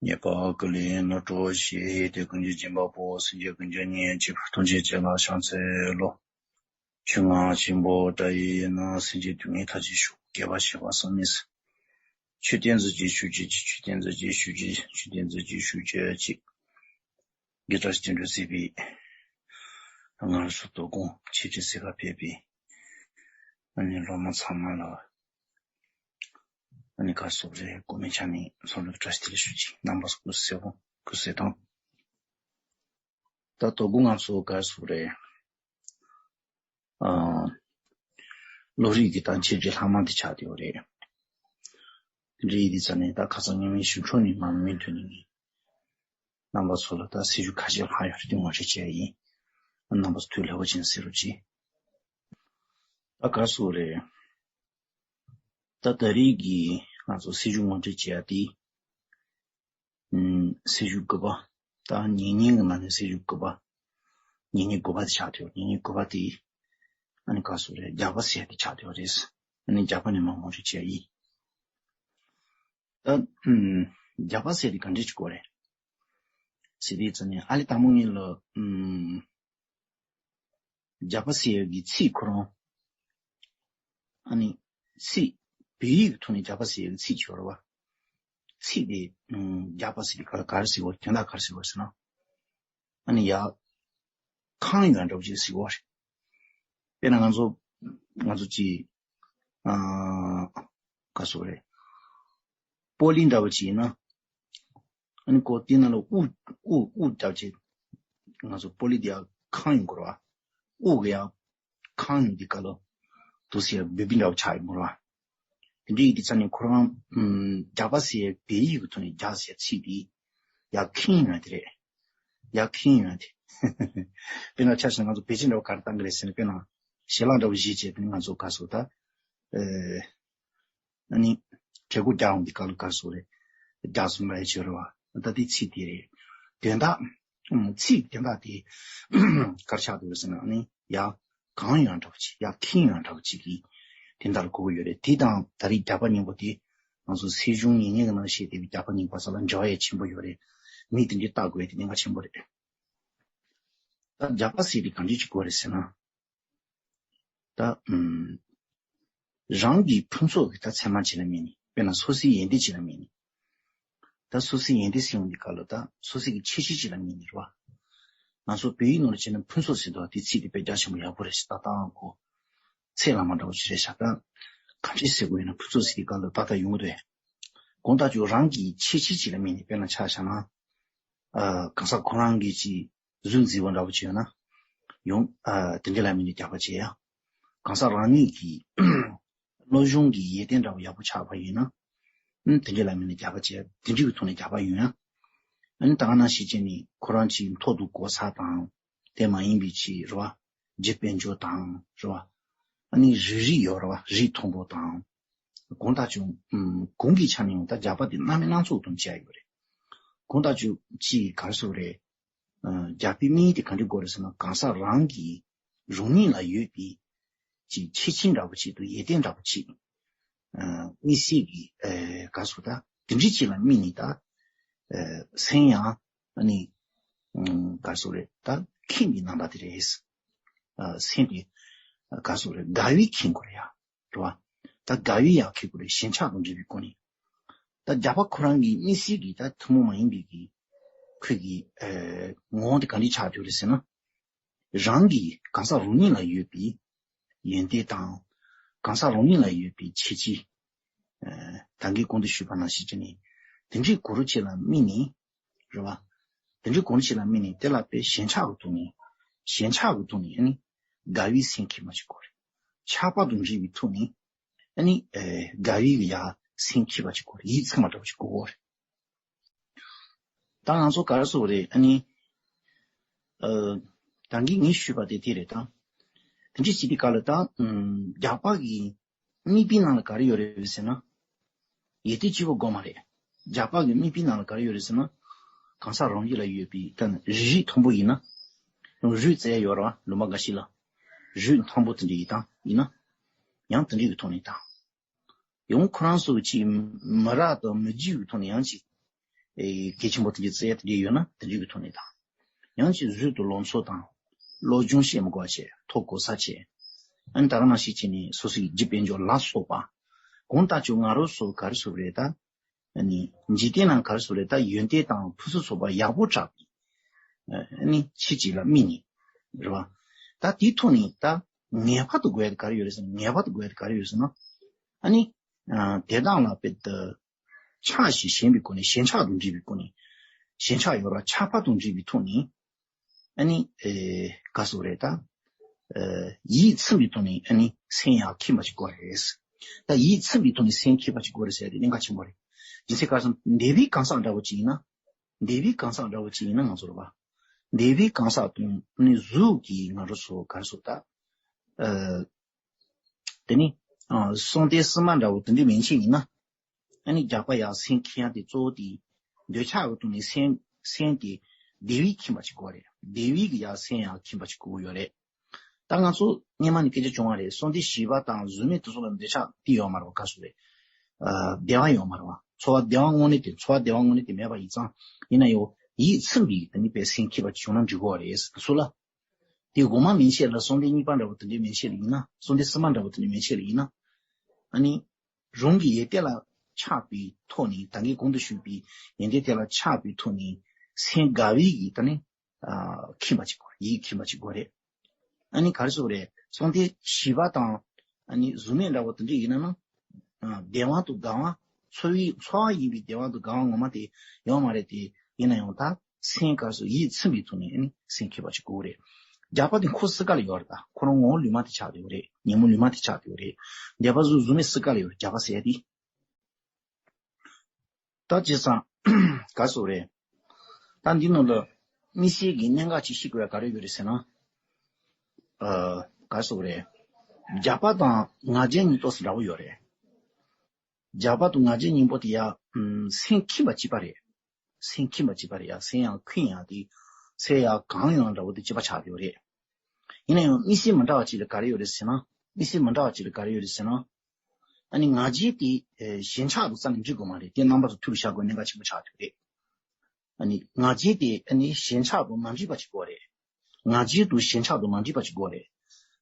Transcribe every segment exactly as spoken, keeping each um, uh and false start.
ཉེས་པ་ཀུན་ལས་རྣམ་གྲོལ་ཞིང་། ཡོན་ཏན་ཀུན་གྱི་སྦྱིན་པ་པོ། སེམས་ཅན་ཀུན་གྱི་གཉེན་གཅིག་ཐམས་ཅད་ཀྱི་ལ་ཕྱག་འཚལ་ལོ། ཆོས་རྔ་ཆེན་པོ་སྒྲ་ཡིས་ནི། སེམས་ཅན་སྡུག་བསྔལ་མཐའ་ཡས་ཤོག་བསྐལ་པ་བྱེ་བ་གསུམ་ནས། ཆོས་བསྟན་ཚུལ་གྱི་ཤུགས་ཀྱིས་ཆེ། ཆོས་བསྟན་ཚུལ་གྱི་ཤུགས་ཀྱིས་ཆོས་བསྟན་ཚུལ་གྱི་ཤུགས་ཀྱིས་ཆེ། དགེ་བཀྲ་ཤིས་དོན་གྲུབ་གཙོས་པའི་སྔར་སོ་དོ་དགོང་ཆེ་ཆེ་སེ་ག་ཕེབས་པའི་ཨ་ནི་སློབ་མ་ཚང་མ་ལ་ཨ་ནི་ག་སོགས་རེ་གོ་མེད་ཆ་ནས་ཚོགས་འདུ་བཀྲ་ཤིས་བདེ་ལེགས་ཞུ་ཅིག་རྣམ་པ་སྐུ་གཟུགས་གསལ་པོ་སྐུ་གཟུགས་དང་། ད་དོ་དགོང་ང་ཚོ་ག་སོགས་རེ་ཨ་བློ་རིག་གི་དང་ཆེ་བརྗོད་ལྷག་མ་དེ་ཆགས་བསྡད་ཡོད་རེད། དེ་འདྲ་ཡིན་དུས་ཙ་ནས་ད་ཁ་སང་ཉི་མའི་ཞུ་འཕྲོ་ནས་མ་མུ་མཐུད་ནས་རྣམ་པ་ཚོ་ལ་ད་སྲིད་ཇུས་ཁ་ཤས་ལྷག་ཡོད་རེད། དེ་ངོ་སྤྲོད་བྱས་ཡིན། རྣམ་པ་ཚོ་ཐུགས་ལེགས་པོ་བྱུང་ཟེར་རོགས་གྱིས། ད་ག་སོགས་རེད། ད་ད་རེས་ཀྱི་ང་ཚོ་སྲིད་ཇུས་ངོ་སྤྲོད་བྱེད་ཡ་དེ། ཨུམ། སྲིད་ཇུས་དགུ་པ། ད་ཉེ་ཉེ་གི་ནང་ནས་སྲིད་ཇུས་དགུ་པ། ཉེ་ཉེ་དགུ་པ་དེ་ཆགས་བསྡད་ཡོད། ཉེ་ཉེ་དགུ་པ་དེ། ཨ་ནི་ག་སོགས་རེད། རྒྱགས་པ་ཟེར་ཡ་དེ་ཆགས་བསྡད་ཡོད་རེད། ཨ་ནི་རྒྱགས་པ་ནས་མར་ངོ་སྤྲོད་བྱེད་ཡ་ཡིན། ད་ཨུམ། རྒྱགས་པ་ཟེར་ཡ་དེ་ག་འདྲས་ཅིག་གོ་རེད་ཟེར་དུས་ཙ་ནས་ཨ་ལེ་དང་པོ་ངེད་ལ་ཨུམ། རྒྱགས་པ་ཟེར་ཡག་གི་ཚིག་ཁོ་རང་། ཨ་ནི། ཚིག་བོད་ཡིག་གི་ཐོག་ནས་རྒྱགས་པ་ཟེར་ཡག་གི་ཚིག་ཅིག་ཡོད་རེད་བ། ཚིག་དེ་ཨུམ། རྒྱགས་པ་ཟེར་དུས་ག་ག་རེ་ཟེར་བ། དོན་དག་ག་རེ་ཟེར་བ་ཟེར་ན། ཨ་ནི་ཡ། ཁེངས་ཡོད་འདྲ་བོ་ཅིག་ཟེར་བ་རེད། དཔེར་ན་ང་ཚོ། ང་ཚོ་ཅིག་ཨ། ག་སོགས་རེད། པོ་ལི་འདྲ་བོ་ཅིག་ཡིན་ན། ཨ་ནི་ཀོ་དེ་ནང་ལ་དབུགས་དབུགས་དབུགས་བརྒྱབ་བྱས། ང་ཚོ་པོ་ལི་དེ་ཡར་ཁེངས་ཡོང་གི་རེད་བ། དབུགས་ཀྱི་ཡར་ཁེངས་ཡོང་དུས་སྐབས་ལ་དུ་སེ་ཡར་འབུད་འབུད་འདྲ་བོ་ཆགས་ཡོང་གི་རེད་བ། དེ་འདྲ་ཡིན་དུས་ཙ་ནས་ཁོ་རང་ཨུམ། རྒྱགས་པ་ཟེར་བོད་ཡིག་གི་ཐོག་ནས་རྒྱགས་ཟེར་ཚིག་དེ་ཡར་ཁེངས་ཡོང་དེ་རེད། ཡར་ཁེངས་ཡོང་དེ། དཔེར་ན་ཆ་བཞག་ན་ང་ཚོ་བེད་སྤྱོད་འདྲ་བོ་ག་རེ་བཏང་གི་རེད་ཟེར་ན། དཔེར་ན་ཞལ་ལག་འདྲ་བོ་བཞེས་བྱས་དེ་ནི་ང་ཚོ་ག་སོགས་ད། ཨེ། ཨ་ནི། གྲལ་མགོ་རྒྱག་འོང་དུས་སྐབས་ལ་ག་སོགས་རེད། རྒྱགས་སོང་ལབ་ཡ་ཅིག་ཡོད་རེད་བ། ད་དེ་ཚིག་དེ་རེད། དོན་དག་ཨུམ། ཚིག་དོན་དག་དེ་ག་རེ་ཆགས་འདུག་ཟེར་ན། ཨ་ནི་ཡར་གང་ཡོང་འདྲ་བོ་ཅིག་ཡར་ཁེངས་ཡོང་འདྲ་བོ་ཅིག་གི་དོན་དག་ལ་གོ་གི་ཡོད་རེད། དེ་དང་ད་རེས་རྒྱགས་པ་གཉིས་པོ་དེ་ང་ཚོ་སྲིད་གཞུང་ཉེ་ཉེ་གི་ནང་བཤད་བསྡད་པའི་རྒྱགས་པ་གཉིས་པ་ས་ལ་འབྲེལ་བ་ཡ་ཆེན་པོ་ཡོད་རེད། མིས་དེ་འདྲའི་བལྟ་དགོས་ཡ་དེ་གནད་འགག་ཆེན་པོ་རེད། ད་རྒྱགས་པ་ཟེར་དེ་གང་འདྲ་ཅིག་དགོས་རེད་ཟེར་ན། ད་ཨུམ། རང་གི་ཕུན་ཚོགས་ཀྱི་ད་མཚན་མ་ཅིག་ལ་དམིགས་ནས། དཔེར་ན་སོ་སོའི་ཡོན་ཏན་ཅིག་ལ་དམིགས་ནས། ད་སོ་སོའི་ཡོན་ཏན་ཟེར་ཡོང་དུས་སྐབས་ལ་ད་སོ་སོའི་གི་ཁྱད་ཆོས་ཅིག་ལ་དམིགས་ནས་རེད་བ། ང་ཚོ་བོད་ཡིག་ནང་ལ་བྱས་ན་ཕུན་ཚོགས་ཟེར་འདུག་དེ་ཚིག་དེ་དཔེ་རྒྱ་ཆེན་པོ་ཡག་པོ་རེད་ཟེར། ད་ལྟའང་ཁོ་ཚད་ལ་མ་འདྲ་བ་ཞིག་རེད་ཤག་ད་ག་འདྲས་ཟེར་དགོས་ཡིན་ན། ཕུན་ཚོགས་ཟེར་དུས་སྐབས་ལ་ད་ལྟ་ཡོང་གི་འདུག་དགོངས་དག་ཅིག་རང་གི་ཁྱད་ཆོས་ཅིག་ལ་དམིགས་ནས། དཔེར་ན་ཆ་བཞག་ན། ཨ། གང་ཟག་ཁོ་རང་གི་ཅིག་གཟུགས་མཛེས་པོ་འདྲ་བོ་ཅིག་ཡོད་ན། ཡང་། ཨ། དེ་འདྲ་ལ་དམིགས་ནས་རྒྱགས་པ་བྱེད་ཡ། གང་ཟག་རང་ཉིད་ཀྱི་བློ་སྦྱོང་གི་ཡོན་ཏན་འདྲ་བོ་ཡག་པོ་ཆགས་པ་ཡིན་ན། ཨ་ནི་དེ་འདྲ་ལ་དམིགས་ནས་རྒྱགས་པ་བྱེད་ཡ། དེ་འདྲ་གི་ཐོག་ནས་རྒྱགས་པ་ཡོང་ཡ། ཨ་ནི་ད་ག་ནང་བཞིན་བྱས་ནས་ཁོ་རང་ཅིག་མཐོ་རྒྱུགས་འགོ་ཚུགས་དང་། དེ་མ་ཡིན་པའི་ཅིག་རེད་བ། རྒྱུ་དཔལ་འབྱོར་དང་རེད་བ། ཨ་ནི་རིགས་རུས་ཡོད་རེད་བ། རིགས་མཐོན་པོ་དང་། གང་ལྟར་ཀྱང་། ཨམ། གང་གི་ཆ་ནས་ཡང་ད་རྒྱགས་པ་དེ་རྣམ་སྨིན་སྣ་ཚོགས་དང་བཅས་ཡོད་རེད། གང་ལྟར་ཀྱང་ཅིག་ག་རེ་ཟེར་དགོས་རེད། ཨ། རྒྱགས་པའི་དམིགས་ཡུལ་དེ་ག་འདྲ་དགོས་རེད་ཟེར་ན། གང་ཟག་རང་གི་རང་ཉིད་ལ་ཡོད་པའི་ཅིག་ཁྱད་ཆོས་འདྲ་བོ་ཅིག་དང་ཡོན་ཏན་འདྲ་བོ་ཅིག་ཨ། དམིགས་བསལ་གྱི། ཨ། ག་རེ་ཟེར་དགོས་རེད། ད་དེ་འདྲ་ཅིག་ལ་དམིགས་ནས་ད། ཨ། སེམས་ཡང་ཨ་ནི། ཨམ། ག་རེ་ཟེར་དགོས་རེད། ད་ཁེངས་པའི་རྣམ་པ་དེ་རེད། ཨ། སེམས་དེ་ག་རེ་ཟེར་དགོས་རེད། དགའ་བས་ཁེངས་དགོས་རེད་ཡ། རེད་བ། ད་དགའ་བས་ཡང་ཁེངས་དགོས་རེད། ཞེན་ཆགས་དང་འདྲེས་པའི་སྒོ་ནས། ད་རྒྱགས་པ་ཁོ་རང་གི་དམིགས་བསལ་གྱི་ད་ཐུན་མོང་མ་ཡིན་པའི་གི་ཁོའི་གི། ཨ། ངོ་བོ་དེ་ག་འདྲ་ཆགས་ཡོད་རེད་ཟེར་ན། རང་གི་གང་ཟག་རང་ཉིད་ལ་ཡོད་པའི་ཡོན་ཏན་དང་། གང་ཟག་རང་ཉིད་ལ་ཡོད་པའི་ཁྱད་ཆོས། ཨ། ད་གིན་གོང་དུ་ཞུས་པ་ནང་བཞིན་བྱས་ནས། དེ་འདྲའི་གུ་རུ་ཅིག་ལ་དམིགས་ནས། རེད་བ། དེ་འདྲའི་གུ་རུ་ཅིག་ལ་དམིགས་ནས་དེ་ལ་དཔེ་ཞེན་ཆགས་ཀྱི་ཐོག་ནས། ཞེན་ཆགས་ཀྱི་ཐོག་ནས་ཨ་ནི་དགའ་བའི་སེམས་ཁེངས་པ་ཅིག་དགོས་རེད། ཆགས་པ་དང་འདྲེས་པའི་ཐོག་ནས་ཨ་ནི། ཨ། དགའ་བའི་ཡ་སེམས་ཁེངས་པ་ཅིག་དགོས་རེད། ཡིད་ཚིམ་པ་འདྲ་བོ་ཅིག་དགོས་རེད། ད་ང་ཚོ་ག་རེ་ཟེར་དགོས་རེད། ཨ་ནི། ཨ། ད་གིན་ངས་ཞུས་པ་དེ་དེ་རེད་ད། དེ་འདྲ་བྱེད་དུས་སྐབས་ལ་ད། ཨམ། རྒྱགས་པ་གི་དམིགས་པའི་ནང་ལ་ག་རེ་ཡོད་རེད་ཟེར་ན། ཡོན་ཏན་གཅིག་པོ་དགོས་མ་རེད། རྒྱགས་པ་གི་དམིགས་པའི་ནང་ལ་ག་རེ་ཡོད་རེད་ཟེར་ན། གང་ཟག་རང་ཉིད་ལ་ཡོད་པའི་ད་རིགས་རུས་མཐོན་པོ་ཡིན་ན། རིགས་རུས་བཙལ་ཡ་ཡོད་རེད་བ། ལུང་པ་འགའ་ཞིག་ལ། རིགས་རུས་མཐོན་པོ་དེ་འདྲ་ཡིན་ད་ཡིན་ན། ཡང་དེ་འདྲ་གི་ཐོག་ནས་ད། ཡང་ཁོ་རང་ཚོ་གི་ཅིག་མི་རབས་དང་མི་རྒྱུད་ཀྱི་ཐོག་ནས་ཡང་ཅིག་ ཨེ་གལ་ཆེན་པོ་དེ་འདྲའི་བརྩི་ཡ་དེ་འདྲའི་ཡོད་ན་དེ་འདྲའི་གི་ཐོག་ནས་དང་། ཡང་ཅིག་གཟུགས་དང་ལོངས་སྤྱོད་དང་། སློབ་སྦྱོང་བྱེད་མི་དགོས་པ་བྱས། ཐོབ་གོ་ས་བྱས། ཨ་ནི་ད་ག་ནང་བཞིན་བྱས་ནས་སོ་སོའི་རྒྱུ་དཔལ་འབྱོར་ལ་སོགས་པ། གང་ལྟར་ཀྱང་ང་རང་ཚོ་ག་རེ་ཟེར་དགོས་རེད་ད། ཨ་ནི་འཇིག་རྟེན་ནང་ག་རེ་ཟེར་དགོས་རེད་ད། ཡོན་ཏན་དང་ཕུན་སུམ་ཚོགས་པ་ཡག་པོ་དྲག་པའི་ཨ་ནི་ཕྱི་ཅིག་ལ་དམིགས་ནས་རེད་བ། ད་དེའི་ཐོག་ནས་ད་ངེས་པར་དུ་དགོས་ཡ་དེ་ག་རེ་ཡོད་རེད་ཟེར་ན། ངེས་པར་དུ་དགོས་ཡ་དེ་ག་རེ་ཡོད་ཟེར་ན། ཨ་ནི་ཨ་དེ་དག་ལ་དཔེ་ད་ཆགས་ཞེན་ཞེན་པའི་སྒོ་ནས། ཞེན་ཆགས་དང་འདྲེས་པའི་སྒོ་ནས། ཞེན་ཆགས་ཡོད་ར་ཆགས་པ་དང་འདྲེས་པའི་ཐོག་ནས། ཨ་ནི་ཨེ་ག་ཟེར་དགོས་རེད་ད། ཨེ་ཡིད་ཚིམ་པའི་ཐོག་ནས་ཨ་ནི་སེམས་ཡང་ཁེངས་པ་ཞིག་དགོས་རེད། ད་ཡིད་ཚིམ་པའི་ཐོག་ནས་སེམས་ཁེངས་པ་ཞིག་དགོས་རེད་ཟེར་ཡ་དེ་གནད་འགག་ཆེན་པོ་རེད། རྒྱུ་མཚན་ག་རེ་ཟེར་ན། འདས་པའི་གང་ཟག་འདྲ་བོ་ཅིག་ཡིན་ན། འདས་པའི་གང་ཟག་འདྲ་བོ་ཅིག་ཡིན་ན་ང་ཚོ་རེད་བ། འདས་པའི་གང་ཟག་དང་ཨ་ནི་གཟུགས་ཀྱི་ང་རང་ཚོ་ག་རེ་ཟེར་ད། ཨེ་དེ་ནི་ཨ་གསང་སྟེ་སྲིད་མ་འདྲ་བོ་དེ་འདྲའི་མན་ཆད་ཡིན་ན། ཨ་ནི་རྒྱགས་པ་ཡ་སེམས་ཁེངས་ཡ་དེ་གཙོ་བོ་དེ། འདོད་ཆགས་ཀྱི་ཐོག་ནས་སེམས་སེམས་དེ་འདས་པའི་ཁེངས་པ་ཅིག་དགོས་རེད། འདས་པའི་གི་ཡ་སེམས་ཡང་ཁེངས་པ་ཅིག་དགོས་ཀྱི་ཡོད་རེད། ད་ང་ཚོ་སྔོན་མ་ནས་སྐད་ཆ་བྱུང་བ་རེད། གསང་སྟེ་བྱིས་པ་དང་གཟུགས་མེད་དེ་ཚོ་ལ་འདོད་ཆགས་དེ་ཡོད་མ་རེད་བ། ག་ཟེར་རེད། ཨ་བདེ་བ་ཡོད་མ་རེད་བ། ཚོར་བ་བདེ་བ་དངོས་གནས་དེ་ཚོར་བ་བདེ་བ་དངོས་གནས་དེ་མེད་པ་ཡིན་ཙང་། ཡིན་ན་ཡང་ཡིད་ཚིམ་པའི་དེ་ནི་དཔེ་སེམས་ཁེངས་པ་ཅིག་བྱུང་ན་འགྲིག་གི་རེད་སོ་ལ། དེ་གོང་མ་མན་ཆད་ལ་གསང་སྟེ་གཉིས་པ་འདྲ་བོ་དེ་འདྲའི་མན་ཆད་ལ་ཡིན་ན། གསང་སྟེ་སྲིད་མ་འདྲ་བོ་དེ་འདྲའི་མན་ཆད་ལ་ཡིན་ན། ཨ་ནི། རང་གི་ཡོན་ཏན་ལ་ཆགས་པའི་ཐོག་ནས། ད་གིན་གོང་དུ་ཞུས་པའི་ཡོན་ཏན་དེ་ལ་ཆགས་པའི་ཐོག་ནས་སེམས་དགའ་བའི་གི་ད་ནི་ཨ་ཁེངས་པ་ཅིག་དགོས། ཡིད་ཁེངས་པ་ཅིག་དགོས་རེད། ཨ་ནི་ག་རེ་ཟེར་དགོས་རེད། གསང་སྟེ་བྱིས་པ་དང་ཨ་ནི་གཟུགས་མེད་འདྲ་བོ་དེ་འདྲ་ཡིན་ན་ན། ཨ་བདེ་བ་དང་དགའ་བ། ཚོར་བའི་ཚོར་བ་ཡིན་པའི་བདེ་བ་དང་དགའ་བ་ངོ་མ་དེ་ཡོད་མ་རེད་དེ། ཡིན་ན་ཡང་ད་སེམས་ག་རེ་ཟེར། ཡིད་ཚིམ་པའི་ཐོག་ནས་ཨ་ནི་སེམས་ཁེངས་པ་ཅིག་དགོས་རེད། རྒྱགས་པ་དེ་ཁོ་སྲིད་ཀ་ལ་ཡོད་རེད། ད་ཁོ་རང་ངོ་བོ་ལུས་མ་དེ་ཆགས་བསྡད་ཡོད་རེད། ཉོན་མོངས་ལུས་མ་དེ་ཆགས་བསྡད་ཡོད་རེད། འདས་པ་གཟུགས་གཟུགས་མེད་སྲིད་ཀ་ལ་ཡོད་རེད། རྒྱགས་པ་ཟེར་ཡ་དེ། ད་བྱས་ཙང་ག་རེ་ཟེར་དགོས་རེད། ད་འདི་ནང་ལ་དམིགས་བསལ་གྱི་གནད་འགག་ཅིག་ཤེས་དགོས་ཡ་ག་རེ་ཡོད་རེད་ཟེར་ན། ཨ་ག་རེ་ཟེར་དགོས་རེད། རྒྱགས་པ་དང་ང་རྒྱལ་གཉིས་ཏོག་ཙམ་འདྲ་བོ་ཡོད་རེད། རྒྱགས་པ་དང་ང་རྒྱལ་གཉིས་པོ་དེ་ཡ་ཨམ་སེམས་ཁེངས་པ་གཅིག་པ་རེད། སེམས་ཁེངས་པ་གཅིག་པ་རེད་ཡ། སེམས་ཡང་ཁེངས་ཡ་དེ། སེམས་ཡང་གང་ཡོང་འདྲ་བོ་དེ་གཅིག་པ་ཆགས་བསྡད་ཡོད་རེད། ཡིན་ན་ཡང་དམིགས་བསལ་མི་འདྲ་བ་ཅིག་ལ་ག་རེ་ཡོད་རེད་ཟེར་ན། དམིགས་བསལ་མི་འདྲ་བ་ཅིག་ལ་ག་རེ་ཡོད་རེད་ཟེར་ན། ཨ་ནི་ང་རྒྱལ་དེ་ཨེ་ཞེན་ཆགས་དང་རྩ་ནས་འགྲིག་དགོས་མ་རེད། དེ་རྣམ་པ་ཚོ་ཐུག་པའི་ཤ་དགོས་གནད་འགག་ཆེན་པོ་ཆགས་བསྡད་ཡོད་རེད། ཨ་ནི་ང་རྒྱལ་དེ་ཨ་ནི་ཞེན་ཆགས་དང་མ་འགྲིག་པ་ཅིག་དགོས་རེད། ང་རྒྱལ་དང་ཞེན་ཆགས་དང་མ་འགྲིག་པ་ཅིག་དགོས་རེད།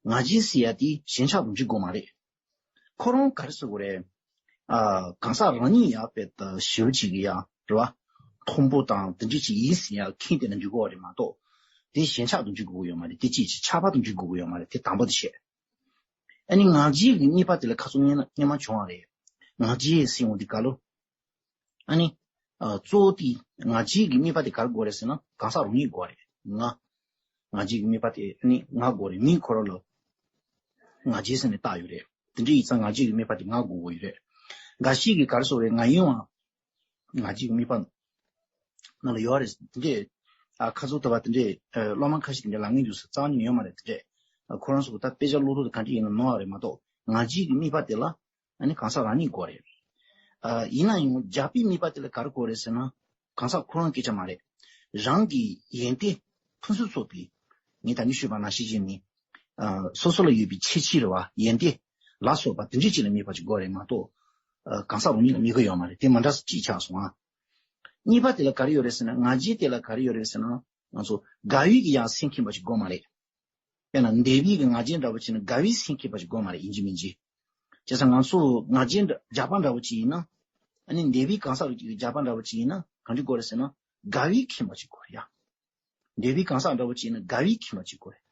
ང་རྒྱལ་ཟེར་ཡ་དེ་ཞེན་ཆགས་དང་འགྲིག་དགོས་མ་རེད། ཁོ་རང་ག་རེ་ཟེར་དགོས་རེད། ཨ་གང་ཟག་རང་ཉིད་ཡ་དཔེ་ད་ཞེ་པོ་ཅིག་གི་ཡ་རེད་བ། མཐོན་པོ་དང་དེ་འདྲ་ཅིག་ཡིན་ཟེར་ཡ་ཁེངས་བསྡད་ན་འགྲིག་གི་རེད་མ་གཏོགས། དེ་ཞེན་ཆགས་དང་འགྲིག་དགོས་ཡོད་མ་རེད། དེ་ཅིག་ཅིག་ཆགས་པ་དང་འགྲིག་དགོས་ཡོད་མ་རེད། དེ་དང་པོ་དེ་བཤད། ཨ་ནི་ང་རྒྱལ་གྱི་དམིགས་པ་དེ་ལ་ཁ་ཚུར་སྔོན་སྔོན་མ་བྱུང་བ་རེད། ང་རྒྱལ་ཟེར་ཡོང་དུས་སྐབས་ལ། ཨ་ནི། ཨ་གཙོ་བོ་དེ་ང་རྒྱལ་གྱི་དམིགས་པ་དེ་ག་རེ་དགོས་རེད་ཟེར་ན། གང་ཟག་རང་ཉིད་དགོས་རེད། ང་། ང་རྒྱལ་གྱི་དམིགས་པ་དེ་ཨ་ནི་ང་དགོས་རེད། མི་ཁོ་རང་ལ་ང་རྒྱལ་ཟེར་ནས་བཏགས་ཡོད་རེད། དེ་འདྲ་ཡིན་ཙང་ང་རྒྱལ་གྱི་དམིགས་པ་དེ་ང་དགོས་དགོས་ཡོད་རེད། འགའ་ཞིག་གིས་ག་རེ་ཟེར་དགོས་རེད། ང་ཡིན་བ། ང་རྒྱལ་གྱི་དམིགས་པ་ནང་ལ་ཡོད་རེད། དེ་འདྲས་ཨ་ཁ་ཚུར་ལྟ་བ་དེ་འདྲས་ཨ་སློབ་མ་ཁ་ཤས་དེ་འདྲས་ལབ་མཁན་འདུག་ཟེར། རྩ་བ་ཉིད་ནས་ཡོད་མ་རེད། དེ་འདྲས་ཨ་ཁོ་རང་ཚོ་གི་ད་དཔེ་ཆ་ཀློག་རོགས་དང་ག་འདྲས་ཡིན་ན་ནོར་བ་རེད་མ་གཏོགས། ང་རྒྱལ་གྱི་དམིགས་པ་དེ་ལ་ཨ་ནི་གང་ཟག་རང་ཉིད་དགོས་རེད། ཨ་ཡིན་ན་ཡང་རྒྱགས་པའི་དམིགས་པ་དེ་ལ་ག་རེ་དགོས་རེད་ཟེར་ན། གང་ཟག་ཁོ་རང་སྐད་ཆ་མ་རེད། རང་གི་ཡོན་ཏན་ཕུན་སུམ་ཚོགས་པའི། ངས་ད་གིན་ཞུས་པ་ནང་བཞིན་བྱས་ནས། ཨ་སོ་སོ་ལ་ཡོད་པའི་ཁྱད་ཆོས་རེད་བ། ཡོན་ཏན་ལ་སོགས་པ་དེ་འདྲས་ཅིག་ལ་དམིགས་པ་ཅིག་དགོས་རེད་མ་གཏོགས། ཨ་གང་ཟག་རང་ཉིད་ལ་དམིགས་ཀྱི་ཡོད་མ་རེད། དེ་མ་འདྲ་ས་གཅིག་ཆགས་སོང་ཨ། གཉིས་པ་དེ་ལ་ག་རེ་ཡོད་རེད་ཟེར་ན། ང་རྒྱལ་དེ་ལ་ག་རེ་ཡོད་རེད་ཟེར་ན། ང་ཚོ་དགའ་བའི་གི་ཡང་སེམས་ཁེངས་པ་ཅིག་དགོས་མ་རེད། དཔེར་ན་འདས་པའི་གི་ང་རྒྱལ་འདྲ་བོ་བྱས་ན་དགའ་བའི་སེམས་ཁེངས་པ་ཅིག་དགོས་མ་རེད། ཡིན་གཅིག་མིན་གཅིག་བྱས་ཙང་ང་ཚོ་ང་རྒྱལ་འདྲ་རྒྱགས་པ་འདྲ་བོ་ཅིག་ཡིན་ན། ཨ་ནི་འདས་པའི་གང་ཟག་རིགས་ཀྱི་རྒྱགས་པ་འདྲ་བོ་ཅིག་ཡིན་ན་གང་འདྲ་དགོས་རེད་ཟེར་ན། དགའ་བའི་ཁེངས་པ་ཅིག་དགོས་རེད་ཡ། འདས་པའི་གང་ཟག་འདྲ་བོ་ཅིག་ཡིན་ན་དགའ་བའི་ཁེངས་པ་ཅིག་དགོས་རེད།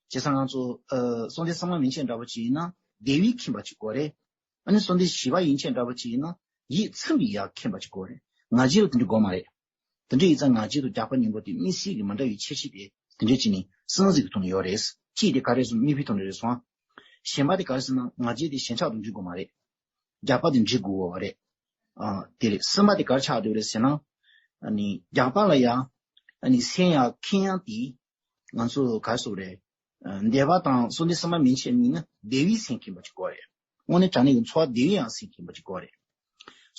བྱས་ཙང་ང་ཚོ་ཨ་གསང་སྟེ་སྲིད་མ་མན་ཆད་འདྲ་བོ་ཅིག་ཡིན་ན་བདེ་བའི་ཁེངས་པ་ཅིག་དགོས་རེད། ཨ་ནི་གསང་སྟེ་བྱིས་པ་ཡན་ཆད་འདྲ་བོ་ཅིག་ཡིན་ན་ཡིད་ཚིམ་པའི་ཡ་ཁེངས་པ་ཅིག་དགོས་རེད། ང་རྒྱལ་ལ་དེ་འདྲ་དགོས་མ་རེད། དེ་འདྲ་ཡིན་ཙང་ང་རྒྱལ་དང་རྒྱགས་པ་གཉིས་པོ་དེ་དམིགས་བསལ་གྱི་མི་འདྲ་བའི་ཁྱད་ཆོས་དེ་དེ་འདྲ་བྱས་ནས་གསང་ཟིག་གི་ཐོག་ནས་ཡོད་རེད། གཅིག་དེ་ག་རེ་ཟེར་ན་དམིགས་པའི་ཐོག་ནས་རེད་སོང་ཨ། གཞན་པ་དེ་ག་རེ་ཟེར་ན་ང་རྒྱལ་དེ་ཞེན་ཆགས་དང་འགྲིག་དགོས་མ་རེད། རྒྱགས་པ་དེ་འགྲིག་དགོས་པ་རེད། ཨ་དེ་རེད། གསུམ་པ་དེ་ག་རེ་ཆགས་བསྡད་རེད་ཟེར་ན། ཨ་ནི་རྒྱགས་པ་ལ་ཡང་ཨ་ནི་སེམས་ཡང་ཁེངས་ཡང་དེ། ང་ཚོ་ག་རེ་ཟེར་དགོས་རེད། ཨ་འདས་པ་དང་གསང་སྟེ་སྲིད་མ་མན་ཆད་གཉིས་ནི་བདེ་བའི་སེམས་ཁེངས་པ་ཅིག་དགོས་རེད། དངོས་གནས་དྲང་གནས་ཀྱི་འཚོ་བ་བདེ་བའི་ཡང་སེམས་ཁེངས་པ་ཅིག་དགོས་རེད།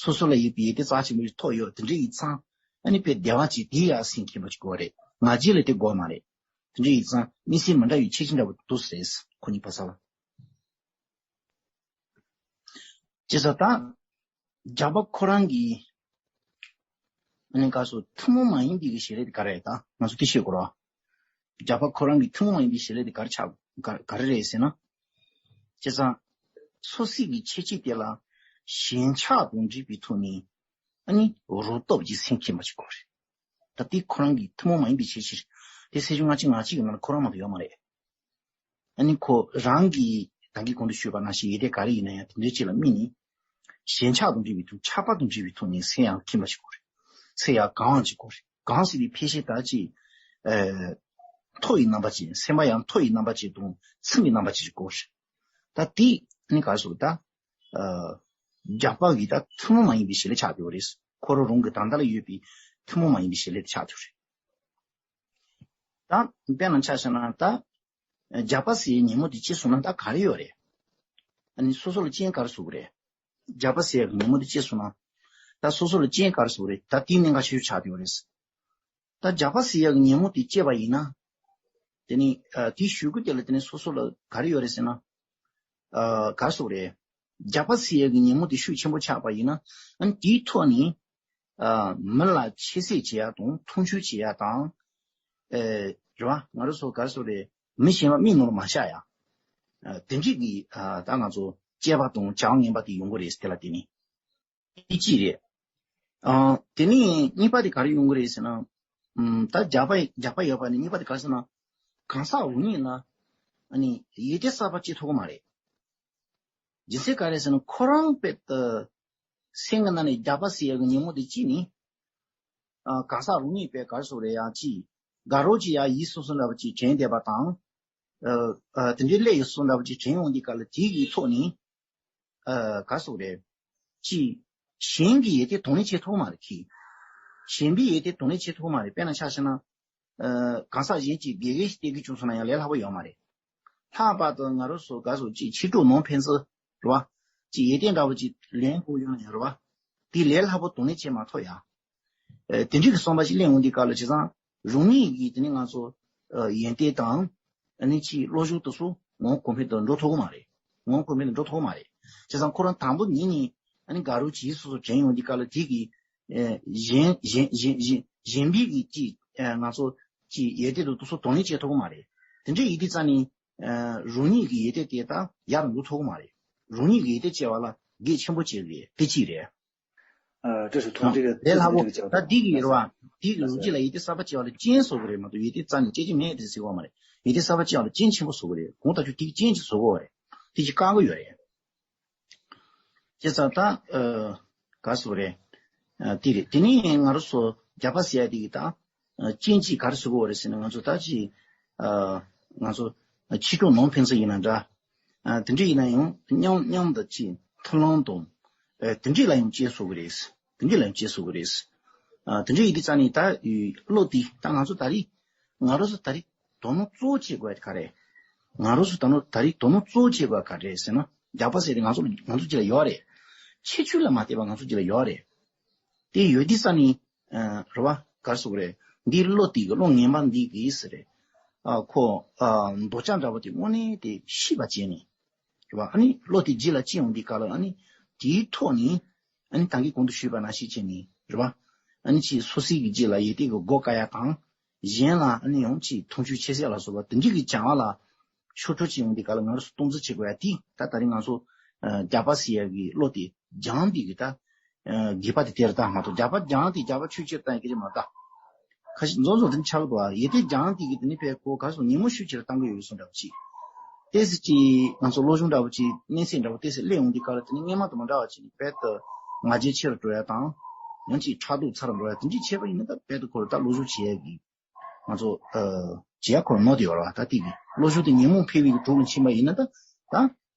སོ་སོ་ལ་ཡོད་པའི་ཡོན་ཏན་རྩ་ཆེན་པོ་ཞིག་ཐོབ་ཡོད། དེ་འདྲ་ཡིན་ཙང་ཨ་ནི་དཔེ་བདེ་བ་ཅིག་དེའི་ཡང་སེམས་ཁེངས་པ་ཅིག་དགོས་རེད། ང་རྒྱལ་ལ་དེ་དགོས་མ་རེད། དེ་འདྲ་ཡིན་ཙང་དམིགས་བསལ་མི་འདྲ་བའི་ཁྱད་ཆོས་འདྲ་བོ་འདུག་ཟེར། ཁོ་གཉིས་ཕ་ས་བ། ཅེས་སོ་ད། རྒྱགས་པ་ཁོ་རང་གི་ ནི་ག་སོ་ཐུན་མོང་མ་ཡིན་པའི་གི་བྱེད་ལས་དེ་ག་རེ་རེད། ད་ང་ཚོ་དེ་ཤེས་དགོས་ར། རྒྱ་བོད་ཁོ་རང་གི་ཐུན་མོང་མ་ཡིན་པའི་བྱེད་ལས་དེ་ག་རེ་ཆགས་ག་ག་རེ་རེད་ཟེར་ན། བྱས་ཙང་སོ་སོའི་གི་ཁྱད་ཆོས་དེ་ལ་ཞེན་ཆགས་དང་འདྲེས་པའི་ཐོག་ནས་ཨ་ནི་རོ་སྟོབས་ཀྱིས་སེམས་ཁེངས་པ་ཞིག་དགོས་རེད། ད་དེ་ཁོ་རང་གི་ཐུན་མོང་མ་ཡིན་པའི་བྱེད་ཕྱིར་དེ་སེམས་བྱུང་ལྔ་བཅུ་ང་གཅིག་གི་ནང་ལ་ཁོ་རང་མ་གཏོགས་ཡོད་མ་རེད། ཨ་ནི་ཁོ་རང་གིས་ད་གིན་གོང་དུ་ཞུས་པ་ནང་བཞིན་ཡོན་ཏན་ག་རེ་ཡིན་ན་ཡང་དེ་འདྲའི་ཅིག་ལ་དམིགས་ནས། ཞེན་ཆགས་དང་འདྲེས་པའི་ཐོག་ཆགས་པ་དང་འདྲེས་པའི་ཐོག་ནས་སེམས་ཡང་ཁེངས་པ་ཞིག་དགོས་རེད། སེམས་ཡང་གང་བ་ཅིག་དགོས་རེད། གང་ཟེར་བའི་ཕལ་ཆེར་ད་ཅིག་ཨ་མཐོ་བའི་རྣམ་པ་ཅིག་སེམས་པ་ཡང་མཐོ་བའི་རྣམ་པ་ཅིག་དང་ཚིམ་པའི་རྣམ་པ་ཅིག་དགོས་རེད། ད་དེ་ནི་ག་རེ་ཟེར་ད། ཨ་རྒྱ་བོད་ཀྱི་ད་ཐུན་མོང་མ་ཡིན་པའི་བྱེད་ལས་ཆགས་ཡོད་རེད། ཁོ་རང་རང་གི་ད་ལྟ་ལ་ཡོད་པའི་ཐུན་མོང་མ་ཡིན་པའི་བྱེད་ལས་ཆགས་ཡོད་རེད། ད་དཔེར་ན་ཆ་བཞག་ན་ད། རྒྱ་བོད་ཟེར་ཡའི་ཉིན་མོ་དེ་སྐྱེས་སོང་ན་ད་ག་རེ་ཡོད་རེད། ཨ་ནི་སོ་སོ་ལ་རྐྱེན་ག་རེ་བཟོ་གི་རེད། རྒྱ་བོད་ཟེར་ཡའི་ཉིན་མོ་དེ་སྐྱེས་སོང་ན། ད་སོ་སོ་ལ་རྐྱེན་ག་རེ་བཟོ་གི་རེད། ད་དེའི་གནད་འགག་ཆེ་ཤོས་ཆགས་བསྡད་ཡོད་རེད། ད་རྒྱ་བོད་ཟེར་ཡའི་ཉིན་མོ་དེ་སྐྱེས་པ་ཡིན་ན། དེ་ནི་ཨ་དེའི་གཞུག་གུ་དེ་ལ་དེ་ནི་སོ་སོ་ལ་ག་རེ་ཡོད་རེད་ཟེར་ན། ཨ་ག་རེ་བཟོ་གི་རེད། རྒྱ་བོད་ཟེར་ཡའི་ཉིན་མོ་དེ་ཤུགས་ཆེན་པོ་ཆགས་པ་ཡིན་ན། ཨ་ནི་དེའི་ཐོག་ནས། ཨ་མི་ལ་ཁྱད་བསད་བྱེད་ཡ་དང་མཐོང་ཆུང་བྱེད་ཡ་དང་། ཨེ་རེད་བ། ང་རང་ཚོ་ག་རེ་ཟེར་རེད། མི་གཞན་པ་མིག་ནང་ལ་མ་ཤར་ཡ། ཨ་དེ་འདྲས་ཀྱི་ཨ་ད་ང་ཚོ་དཔྱད་པ་དང་བྱ་བ་ངན་པ་དེ་ཡོང་གི་རེད་དེ་ལ་དེ་ནི། དེ་གཅིག་རེད། ཨ་དེ་ནི་གཉིས་པ་དེ་ག་རེ་ཡོང་གི་རེད་ཟེར་ན། ཨམ་ད་རྒྱ་བོད་རྒྱ་བོད་ཡོད་པ་ནི་གཉིས་པ་དེ་ག་རེ་ཟེར་ན། གང་ཟག་རང་ཉིད་ལ་ཨ་ནི་ཡིད་བདེ་གསར་པ་སྐྱེ་ཐུབ་ཀྱི་མ་རེད། རྒྱུ་མཚན་ག་རེ་ཟེར་ན་ཁོ་རང་དཔེ་ད། སེམས་ཀྱི་ནང་ནས་རྒྱ་བོད་ཟེར་ཡག་གི་ཉིན་མོ་དེ་གཅིག་ནི། ཨ་གང་ཟག་རང་ཉིད་དཔེ་ག་རེ་ཟེར་རེད་ཡང་གཅིག་དགའ་རོགས་ཀྱི་ཡང་ཡིད་སུན་སུན་འདྲ་པོ་ཅིག་དྲན་བསྡད་པ་དང་། ཨ་ཨ་དེ་འདྲའི་སླད་ཡིད་སུན་སུན་འདྲ་པོ་ཅིག་དྲན་ཡོང་དུས་སྐབས་ལ་དེ་གི་ཐོག་ནས། ཨ་ག་རེ་ཟེར་རེད། གཅིག་གཞན་གྱི་ཡིད་བདེ་དང་ལེན་བྱེད་ཐུབ་མ་རེད་ཁྱི། གཞན་པའི་ཡིད་བདེ་དང་ལེན་བྱེད་ཐུབ་མ་རེད། དཔེར་ན་ཆ་བཞག་ན། ཨ་གང་ཟག་གཞན་གྱིས་དགེ་རྒན་ཞིག་སྟེར་གི་བྱུང་སོང་ན་ཡང་ལས་སླ་པོ་ཡོད་མ་རེད། ལྷག་པར་དུ་ང་རང་ཚོ་ག་རེ་ཟེར་གཅིག་ཕྱི་དྲོ་ནང་ཕན་ཚུན་རེད་བ། གཅིག་ཡིད་བདེ་འདྲ་པོ་ཅིག་ལེན་དགོས་ཡོང་ན་ཡང་རེད་བ། དེ་ལས་སླ་པོ་དང་ལེན་བྱེད་མ་ཐུབ་ཡ། ཨ་དེ་འདྲའི་གི་བསམ་པ་ཞིག་སླེབས་འོང་དུས་སྐབས་ལ་བྱས་ཙང་རང་ཉིད་ཀྱིས་དེ་ནི་ང་ཚོ་ཨ་ཡོན་ཏན་དང་ཨ་ནི་ཅིག་བློ་སྦྱོང་དེ་ཚོ་ངོ་གོང་འཕེལ་དུ་འགྲོ་ཐུབ་ཀྱི་མ་རེད། ངོ་གོང་འཕེལ་དུ་འགྲོ་ཐུབ་ཀྱི་མ་རེད། བྱས་ཙང་ཁོ་རང་དང་པོ་ཉིད་ནས་ཨ་ནི་དགའ་རོགས་ཀྱིས་སོ་སོ་དྲན་ཡོང་དུས་སྐབས་ལ་དེ་གི་ཨ་གཞན་གཞན་གཞན་གཞན་གཞན་པའི་གི་ཅིག་ཨ་ང་ཚོ་ཅིག་ཡོན་ཏན་དེ་ཚོ་དང་ལེན་བྱེད་ཐུབ་ཀྱི་མ་རེད། དེ་འདྲའི་ཡིན་དུས་ཙང་ནི་ཨ་རང་ཉིད་ཀྱི་ཡོན་ཏན་དེ་དག་ཡར་འགྲོ་ཐུབ་ཀྱི་མ་རེད། རང་ཉིད་ཀྱི་ཡོན་ཏན་སྐྱེ་བ་ལ་གལ་ཆེན་པོ་བྱེད་དགོས་དེ་གཅིག་རེད། ཨ་བཀྲ་ཤིས་ཐུགས་རྗེ་ཆེ། ལས་སླ་པོ་ད་འདི་གི་རེད་བ། འདི་གི་རང་རྒྱུད་ལ་ཡིད་བདེ་གསར་པ་སྐྱེ་བ་ལ་རྐྱེན་བཟོ་གི་རེད་མ་གཏོགས་ཡིད་བདེ་རྩ་ནས་སྐྱེ་རྒྱུ་མེད་དེ་ཟེར་བ་མ་རེད། ཡིད་བདེ་གསར་པ་སྐྱེ་བ་ལ་རྐྱེན་ཆེན་པོ་བཟོ་གི་རེད། གང་ལྟར་ཁྱོད་དེ་གི་རྐྱེན་ཅིག་བཟོ་དགོས་རེད། དེ་ཅིག་བཀག་གི་ཡོད་རེད། བྱས་ཙང་ད་ཨ་ག་རེ་ཟེར་རེད། ཨ་དེ་རེད། དེ་ནས་ང་རང་ཚོ་རྒྱ་བོད་ཟེར་ཡ་དེ་གི་ད་ཨ་རྐྱེན་ཅིག་ག་རེ་བཟོ་གི་ཡོད་རེད་ཟེར་ན་ང་ཚོ་ད་ཅིག་ཨ་ང་ཚོ་ཕྱི་དྲོ་ནང་ཕན་ཚུན་ཡིན་ན་འདྲ། ཨ་དེ་འདྲ་ཡིན་ན་ཡང་མཉམ་མཉམ་དུ་ཅིག་མཐུན་ལམ་དང་། ཨ་དེ་འདྲ་ལ་ཡང་དཔྱད་བཟོ་གི་རེད། དེ་འདྲ་ལ་ཡང་དཔྱད་བཟོ་གི་རེད། ཨ་དེ་འདྲ་ཡིན་དུས་ཙང་ནས་ད་བློ་དེ་ད་ང་ཚོ་ད་རེས་ང་རང་ཚོ་ད་རེས་དོ་སྣང་གཙོ་བོ་བྱེད་དགོས་ཡ་ག་རེ། ང་རང་ཚོ་ད་ནོ་ད་རེས་དོ་སྣང་གཙོ་བོ་བྱེད་དགོས་ཡ་ག་རེ་ཟེར་ན་རྒྱ་བོད་ཟེར་དེ་ང་ཚོ་ང་ཚོ་ཅིག་ལ་ཡོད་རེད། ཁྱད་ཆོས་ལ་མ་བལྟས་པ་ང་ཚོ་ཅིག་ལ་ཡོད་རེད། དེ་ཡོད་དུས་ཙང་ནས་ཨ་རེད་བ། ག་རེ་ཟེར་དགོས་རེད། འདིའི་བློ་དེ་གི་བློ་ངན་པ་འདི་གིས་ཟེར་རེད། ཨ་ཁོ་ཨ་འདོད་ཆགས་འདྲ་པོ་དེ་དངོས་གནས་དེ་ཤེས་པ་བྱས་ནས་རེད་བ། ཨ་ནི་བློ་དེ་རྗེས་ལ་ཅི་ཡོང་དུས་སྐབས་ལ་ཨ་ནི་དེའི་ཐོག་ནས་ཨ་ནི་ད་གིན་གོང་དུ་ཞུས་པ་ནང་བཞིན་བྱས་ནས་རེད་བ། ཨ་ནི་ཅིག་སོ་སོའི་གི་རྗེས་ལ་ཡིད་བདེ་གི་སྒོ་བཀག་ཡ་དང་། གཞན་ལ་ཨ་ནི་ཡང་ཅིག་མཐོང་ཆུང་ཁྱད་བསད་ལ་སོགས་པ་དེ་འདྲའི་གི་བྱ་བ་ལ་ཤོར་འཕྲོ་ཅིག་ཡོང་དུས་སྐབས་ལ་ང་རང་ཚོ་སྟངས་འཛིན་བྱེད་དགོས་ཡ་དེ་ད་ད་རེས་ང་ཚོ་ཨ་རྒྱ་བོད་ཟེར་ཡ་གི་བློ་དེ་སྦྱངས་དེ་གི་ད་ཨ་དགོས་པ་དེ་དེ་རེད། ད་མ་གཏོགས་རྒྱ་བོད་སྦྱངས་དེ་རྒྱ་བོད་ཆོས་ཆེར་བཏང་ཡ་སྐད་ཆ་མ་རེད་ད། ཁ་ཤས་ཚོ་ཚོ་དེ་འདྲ་ཆགས་འདུག་ཨ། ཡིད་བདེ་སྦྱངས་དེ་གི་དེ་ནི་བས་ཁོ་ག་རེ་ཟེར་ཉིན་མོ་ཤུགས་ཆེར་བཏང་གི་ཡོད་བཟོ་འདྲ་པོ་ཅིག་ཏོག་ཙམ་ཅིག་ང་ཚོ་བློ་སྦྱོང་འདྲ་པོ་ཅིག་གནས་ཚད་འདྲ་པོ་ཏོག་ཙམ་སླེབས་ཡོང་དུས་སྐབས་ལ་དེ་ནི་སྔོན་མ་དང་མ་འདྲ་བ་ཅིག་རྦད་དེ་ང་རྒྱལ་ཆེ་རུ་འགྲོ་ཡ་དང་། ཡང་ཅིག་ཕྲག་དོག་ཚ་རུ་འགྲོ་ཡ་དེ་འདྲ་བྱས་པ་ཡིན་ན་ད་རྦད་དེ་ཁོ་རང་ད་བློ་སྦྱོང་བྱེད་ཡ་གི་ང་ཚོ་ཨ་བྱེད་ཡ་ཁོ་རང་ནོར་དེ་ཡོད་རེད་བ། ད་དེ་གི་བློ་སྦྱོང་དེ་ཉིན་མོ་འཕེལ་བའི་གི་གྲོགས་ལ་ཕྱིན་པ་ཡིན་ན་ད་ད་ཨ་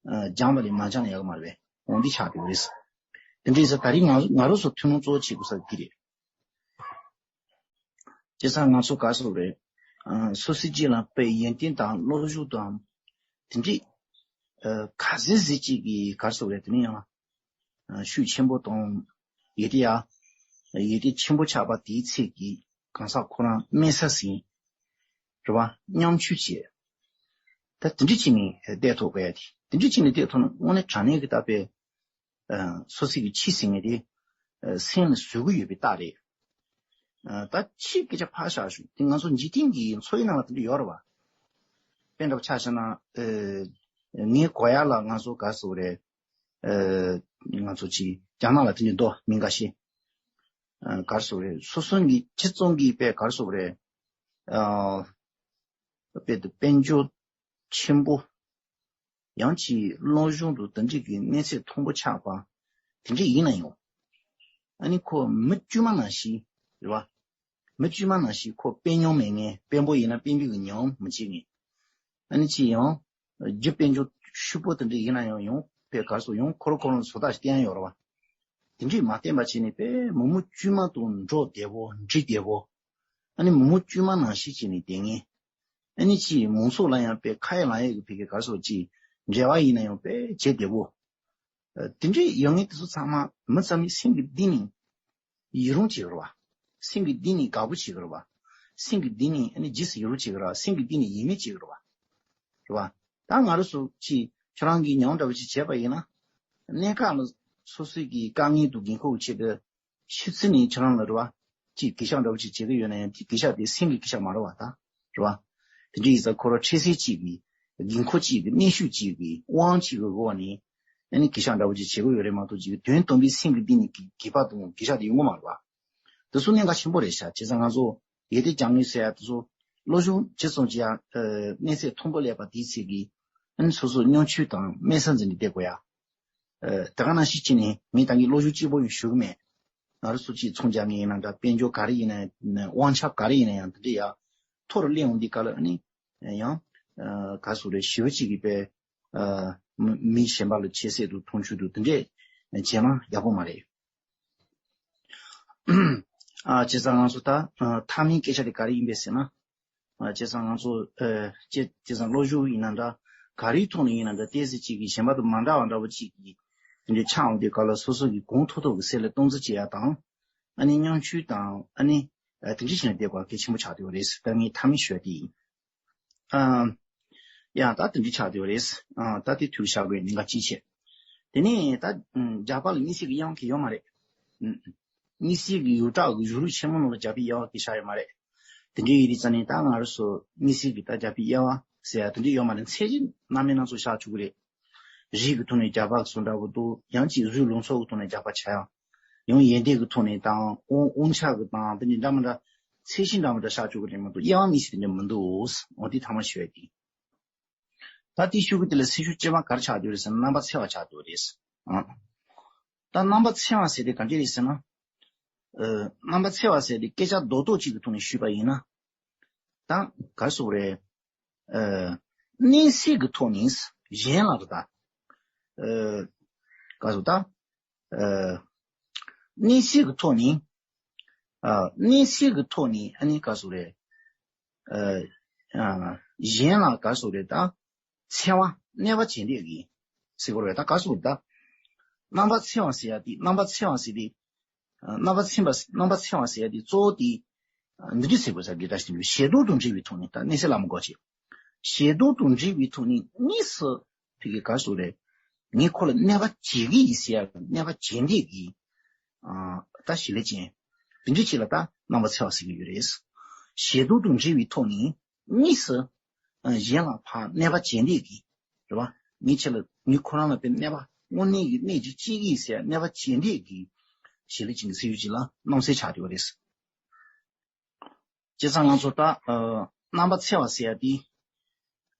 སྦྱངས་པ་ལས་མ་སྦྱངས་ན་ཡག་གི་མ་རེད་པས། འོ་འདི་ཆགས་ཡོད་རེད། དེ་འདྲ་ཡིན་ཙང་ད་རེས་ང་ང་རང་ཚོ་ཐུན་མོང་གཙོ་བོ་བྱེད་དགོས་ས་དེ་རེད། བྱས་ཙང་ང་ཚོ་ག་རེ་ཟེར་དགོས་རེད། ཨ་སོ་སོའི་རྗེས་ལ་དཔེ་ཡོན་ཏན་དང་བློ་སྦྱོང་དང་དེ་འདྲའི་ཨ་ག་ཚོད་ཟིག་ཅིག་གིས་ག་རེ་ཟེར་དགོས་རེད། དེ་ནས་ཡང་ཨ་ཤུགས་ཆེན་པོ་དང་ཡོད་དེ་ཡ་ཡོད་དེ་ཆེན་པོ་ཆགས་པ་དེའི་ཚད་ཀྱིས་གང་ཟག་ཁོ་རང་དམན་ས་ཟིན་རེད་བ། ཉམ་ཆུང་བྱས། ད་དེ་འདྲ་བྱས་ནས་བསྡད་ཐུབ་དགོས་ཡ་དེ་དེ་འདྲ་བྱས་ནས་བསྡད་ཐུབ་ན་དངོས་གནས་དྲང་གནས་ཀྱི་ད་དཔེ། ཨ་སོ་སོ་གི་འཆི་ཟིན་ངེས་དེ་ཨ་སེམས་ལ་བཟོད་ཀྱི་ཡོད་པའི་རྟགས་རེད། ད་ཕྱིའི་སྐད་ཆ་ཕར་བཞག་ཞུ། དེ་ང་ཚོ་འཇིག་རྟེན་གྱི་འཚོ་བའི་ནང་ལ་དེ་འདྲ་ཡོད་རེད་བ། དཔེ་འདྲ་པོ་ཆ་བཞག་ན། ངའི་གོ་ཡག་ལ་ང་ཚོ་ག་རེ་ཟེར་དགོས་རེད། ང་ཚོ་ཅིག་རྒྱ་ནག་ལ་དེ་འདྲ་འདུག་མི་འགའ་ཤས། ག་རེ་ཟེར་དགོས་རེད། སོ་སོ་གི་སྤྱི་ཚོགས་ཀྱི་དཔེ་ག་རེ་ཟེར་དགོས་རེད། དཔེ་དེ་དཔལ་འབྱོར་ཆེན་པོ། ཡང་ཅིག་སློབ་སྦྱོང་དང་དེ་འདྲས་ཀྱི་གནས་ཚད་མཐོན་པོ་ཆགས་པ། དེ་འདྲས་ཡིན་ན་ཡང་། ཨ་ནི་ཁོ་མི་དཀྱུས་མ་ནང་བཞིན་རེད་བ། མི་དཀྱུས་མ་ནང་བཞིན་ཁོ་དཔེ་སྙོམས་མེད་མཁན། དཔོན་པོ་ཡིན་ན་དཔོན་པོའི་གི་ཉམས་མི་བྱེད་མཁན། ཨ་ནི་ཅིག་ཡང་རྒྱུ་དཔལ་འབྱོར་ཕྱུག་པོ་དེ་འདྲས་ཡིན་ན་ཡང་། ཡང་དཔེ་ག་རེ་ཟེར། ཡང་ཁོ་རང་ཁོ་རང་བཟོ་ལྟ་ཞིག་བསྟན་ཡོད་རེད་བ། དེ་འདྲས་མ་བསྟན་པ་བྱས་ནས་དཔེ་མི་མི་དཀྱུས་མ་དང་འགྲོགས་བདེ་བོ། འགྲིག་བདེ་བོ། ཨ་ནི་མི་མི་དཀྱུས་མ་ནང་བཞིན་བྱས་ནས་བསྡད་མཁན། ཨ་ནི་ཅིག་མང་ཚོགས་ལ་ཡང་དཔེ་ཁ་ཡ་ལག་ཡ་གི་ཕ་གི་ག་རེ་ཟེར། ཅིག་འབྲེལ་བ་ཡིན་ན་ཡང་དཔེ་བྱེད་བདེ་བོ། ཨ། དེ་འདྲས་ཡོང་མཁན་དེ་ཚོ་ཚང་མ་མི་ཚང་མའི་སེམས་ཀྱི་གཏིང་ནས་ཡི་རང་བྱེད་ཀྱི་རེད་བ། སེམས་ཀྱི་གཏིང་ནས་དགའ་པོ་བྱེད་ཀྱི་རེད་བ། སེམས་ཀྱི་གཏིང་ནས་ཨ་ནི་རྗེས་སུ་ཡི་རང་བྱེད་ཀྱི་རེད་བ། སེམས་ཀྱི་གཏིང་ནས་ཡིད་མོས་བྱེད་ཀྱི་རེད་བ། རེད་བ། ད་ང་རང་ཚོ་ཅིག་ཁྱོད་རང་གིས་ཉམས་འདྲ་པོ་ཅིག་བྱས་པ་ཡིན་ན། གནད་འགག་ལ་སོ་སོའི་གི་དཀའ་ངལ་དང་འགན་ཁུར་ཆེད་དུ། ཕྱི་ཚུལ་ནས་ཁྱེད་རང་ལ་རེད་བ། ཅིག་གུས་ཞབས་འདྲ་པོ་ཅིག་བྱེད་ཀྱི་ཡོད་ན་ཡང་། དེ་གུས་ཞབས་དེ་སེམས་ཀྱི་གུས་ཞབས་མ་རེད་བ། ད་རེད་བ། དེ་འདྲ་ཡིན་ཙང་ཁོ་རང་འཕྲལ་སེལ་ཅིག་གི། འགན་ཁུར་ཅིག་གི། གནོན་ཤུགས་ཅིག་གི། དབང་ཅིག་གི་སྒོ་ནས། ཨ་ནི་གུས་ཞབས་འདྲ་པོ་ཅིག་བྱེད་ཀྱི་ཡོད་རེད་མ་གཏོགས། ཅིག་དོན་དམ་པའི་སེམས་ཀྱི་གཏིང་ནས་གུས་གུས་པ་དང་གུས་ཞབས་དེ་ཡོང་གི་མ་རེད་བ། དེ་ཚོ་གནད་འགག་ཆེན་པོ་རེད་ཤག་བྱས་ཙང་ང་ཚོ་ཡར་ཐོན་སྦྱང་ནས་ཟེར་ཡ་དེ་ཚོ། སློབ་སྦྱོང་ཇི་ཙམ་བྱེད་ཡ། ཨ། གནས་ཚད་མཐོན་པོ་སླེབས་པ་དེའི་ཚད་ཀྱིས། ཨ་ནི་སོ་སོ་ཉམ་ཆུང་དང་དམན་ས་འཛིན་ནས་བསྡད་དགོས་ཡ། ཨ། དེ་ག་ནང་བཞིན་བྱས་ནས། ངས་ད་གིན་སློབ་སྦྱོང་གཅིག་པོ་ཡང་ཞུ་གི་མེད། ང་རང་ཚོ་ཅིག་ཚོང་རྒྱག་མཁན་ཡིན་ན་འདྲ། དཔལ་འབྱོར་ག་རེ་ཡིན་ན་ཡང་། དབང་ཆ་ག་རེ་ཡིན་ན་ཡང་། དེ་འདྲ་ཡ་མཐོ་རུ་སླེབས་འོང་དུས་སྐབས་ལ། ཨ་ནི་ཡང་། ཨ། ག་རེ་ཟེར་དགོས་རེད། ཞེ་པོ་ཅིག་གིས་དཔེ། ཨ། མི་མི་གཞན་པ་ལ་ཁྱད་གསོད་དང་མཐོང་ཆུང་དང་དེ་འདྲས་བྱས་ན་ཡག་པོ་མ་རེད། ཨ། བྱས་ཙང་ང་ཚོ་ད། ཨ། མཐའ་མའི་སྐད་ཆ་དེ་ག་རེ་ཡིན་པས་ཟེར་ན། ཨ། བྱས་ཙང་ང་ཚོ། ཨ། བྱས་བྱས་ཙང་སློབ་སྦྱོང་ཡིན་ན་འདྲ། ག་རེའི་ཐོག་ནས་ཡིན་ན་འདྲ། ཏོག་ཙམ་ཅིག་གིས་གཞན་པ་དང་མ་འདྲ་བ་འདྲ་པོ་ཅིག་གི་དེ་འདྲ་ཆགས་འོང་དུས་སྐབས་ལ། སོ་སོ་གིས་གང་ཐུབ་ཐུབ་ཀྱིས་གསེར་ལ་གཏོང་རྩིས་བྱེད་ཡ་དང་། ཨ་ནི་ཉམ་ཆུང་དང་། ཨ་ནི། ཨ། དེ་འདྲ་བྱས་ནས་བསྡད་དགོས་པ་གལ་ཆེན་པོ་ཆགས་བསྡད་ཡོད་རེད། ད་ངས་མཐའ་མའི་ཞུ་ཡ་དེ་ཡིན། ཨ། ཡང་ད་དེ་འདྲ་ཆགས་བསྡད་ཡོད་རེད། ཨ། ད་དེ་འཐུས་བཞག་དགོས་གནད་འགག་ཅིག་བྱས། དེ་ནས་ད། ཨ། རྒྱ་གར་ལ་དམིགས་བསལ་གྱི་དབྱེ་བ་གང་ཡང་ཡོད་མ་རེད། ཨ། དམིགས་བསལ་གྱི་ཡུལ་གྲུ་གི་ཡུལ་གྲུ་ཆེན་མོ་ནང་ལ་རྒྱ་བོད་དབྱེ་བ་གང་ཡང་བཞག་ཡོད་མ་རེད། དེ་འདྲ་ཡིན་དུས་ཙང་ནས་ད་ང་རང་ཚོ་དམིགས་བསལ་གྱི་ད་རྒྱ་བོད་དབྱེ་བ་ཟེར་ཡ་དེ་འདྲ་ཡོད་མ་རེད། མཚན་གཞི་སྣ་མིན་སྣ་ཚོགས་བཞག་ཆོག་གི་རེད། རིགས་ཀྱི་ཐོག་ནས་རྒྱ་གར་སོགས་འདྲ་པོ་འདུག་ཡང་ཅིག་རིགས་ལུང་ཚོགས་ཀྱི་ཐོག་ནས་རྒྱ་གར་ཆགས་ཡ། ཡང་ཡོན་ཏན་གྱི་ཐོག་ནས་དང་། དབང་དབང་ཆ་གི་དང་། དེ་འདྲ་འདྲ་མི་འདྲ། མཚན་གཞི་འདྲ་མི་འདྲ་བཞག་ཆོག་གི་རེད་མ་གཏོགས། དབྱེ་བ་དམིགས་བསལ་དེ་འདྲ་མི་འདུག་འོ་དེ་མཐའ་མ་ཞུ་ཡ་དེ། ད་དེ་ཞུ་གི་དེ་ལ་སེམས་ཤུགས་ཅན་མ་ག་རེ་ཆགས་བསྡད་ཡོད་རེད་ཟེར་ན། རྣམ་པ་འཚེ་བ་ཆགས་བསྡད་ཡོད་རེད། ཨ། ད་རྣམ་པ་འཚེ་བ་ཟེར་དེ་ག་འདྲ་རེད་ཟེར་ན། ཨ། རྣམ་པ་འཚེ་བ་ཟེར་དེ་སྐད་ཆ་རྡོག་རྡོག་གཅིག་གི་ཐོག་ནས་ཞུས་པ་ཡིན་ན། ད་ག་རེ་ཟེར་དགོས་རེད། ཨ། གནས་ཚུལ་གྱི་ཐོག་ནས་གཞན་ལ་རེད་ད། ཨ། ག་རེ་ཟེར་ད། ཨ། གནས་ཚུལ་གྱི་ཐོག་ནས། ཨ། གནས་ཚུལ་གྱི་ཐོག་ནས། ཨ་ནི་ག་རེ་ཟེར་དགོས་རེད། ཨ། ཨ། གཞན་ལ་ག་རེ་ཟེར་དགོས་རེད་ད། འཚེ་བ། གནོད་པ་བྱེད་འདོད་ཀྱི་ཟེར་དགོས་རེད། ད་ག་རེ་ཟེར་དགོས་རེད་ད། རྣམ་པ་འཚེ་བ་ཟེར་ཡ་དེ། རྣམ་པ་འཚེ་བ་ཟེར་དེ། ཨ། རྣམ་པ་འཚེ་བ། རྣམ་པ་འཚེ་བ་ཟེར་ཡ་དེ་གཙོ་བོ་དེ། ཨ། འདི་འདྲ་ཟེར་དགོས་ས་འདི་འདྲ་ཞིག་འདུག་ཞེ་སྡང་དང་འབྲེལ་བའི་ཐོག་ནས། ད་གནས་ཚུལ་ལ་མ་གོ་བྱེད། ཞེ་སྡང་དང་འབྲེལ་བའི་ཐོག་ནས་དངོས་སུ་ཕ་གི་ག་རེ་ཟེར་དགོས་རེད། ངས་ཁོ་ལ་གནོད་པ་བྱེད་ཀྱི་ཡིན་ཟེར་ཡ། གནོད་པ་བྱེད་འདོད་ཀྱི། ཨ། ད་ཞི་ལས་ཅན། དེ་འདྲ་ཅིག་ལ་ད་རྣམ་པ་འཚེ་བ་ཟེར་གྱི་ཡོད་རེད། ཞེ་སྡང་དང་འབྲེལ་བའི་ཐོག་ནས་དངོས་སུ། ཨ། གཞན་ལ་ཕར་གནོད་པ་བྱེད་འདོད་ཀྱི། རེད་བ། ངས་ཁྱེད་ལ། ངས་ཁོ་རང་ལ་དཔེ་གནོད་པ། དངོས་གནས་ཀྱི་གནོད་ཅིག་བྱེད་ཀྱི་ཡིན་ཟེར་ཡ། གནོད་པ་བྱེད་འདོད་ཀྱི་ཞི་ལས་ཅན་གྱི་སེམས་ཤུགས་ཅིག་ལ་རྣམ་འཚེ་ཆགས་བསྡད་ཡོད་རེད། བྱས་ཙང་ང་ཚོ་ད། ཨ། རྣམ་པ་འཚེ་བ་ཟེར་ཡ་དེ།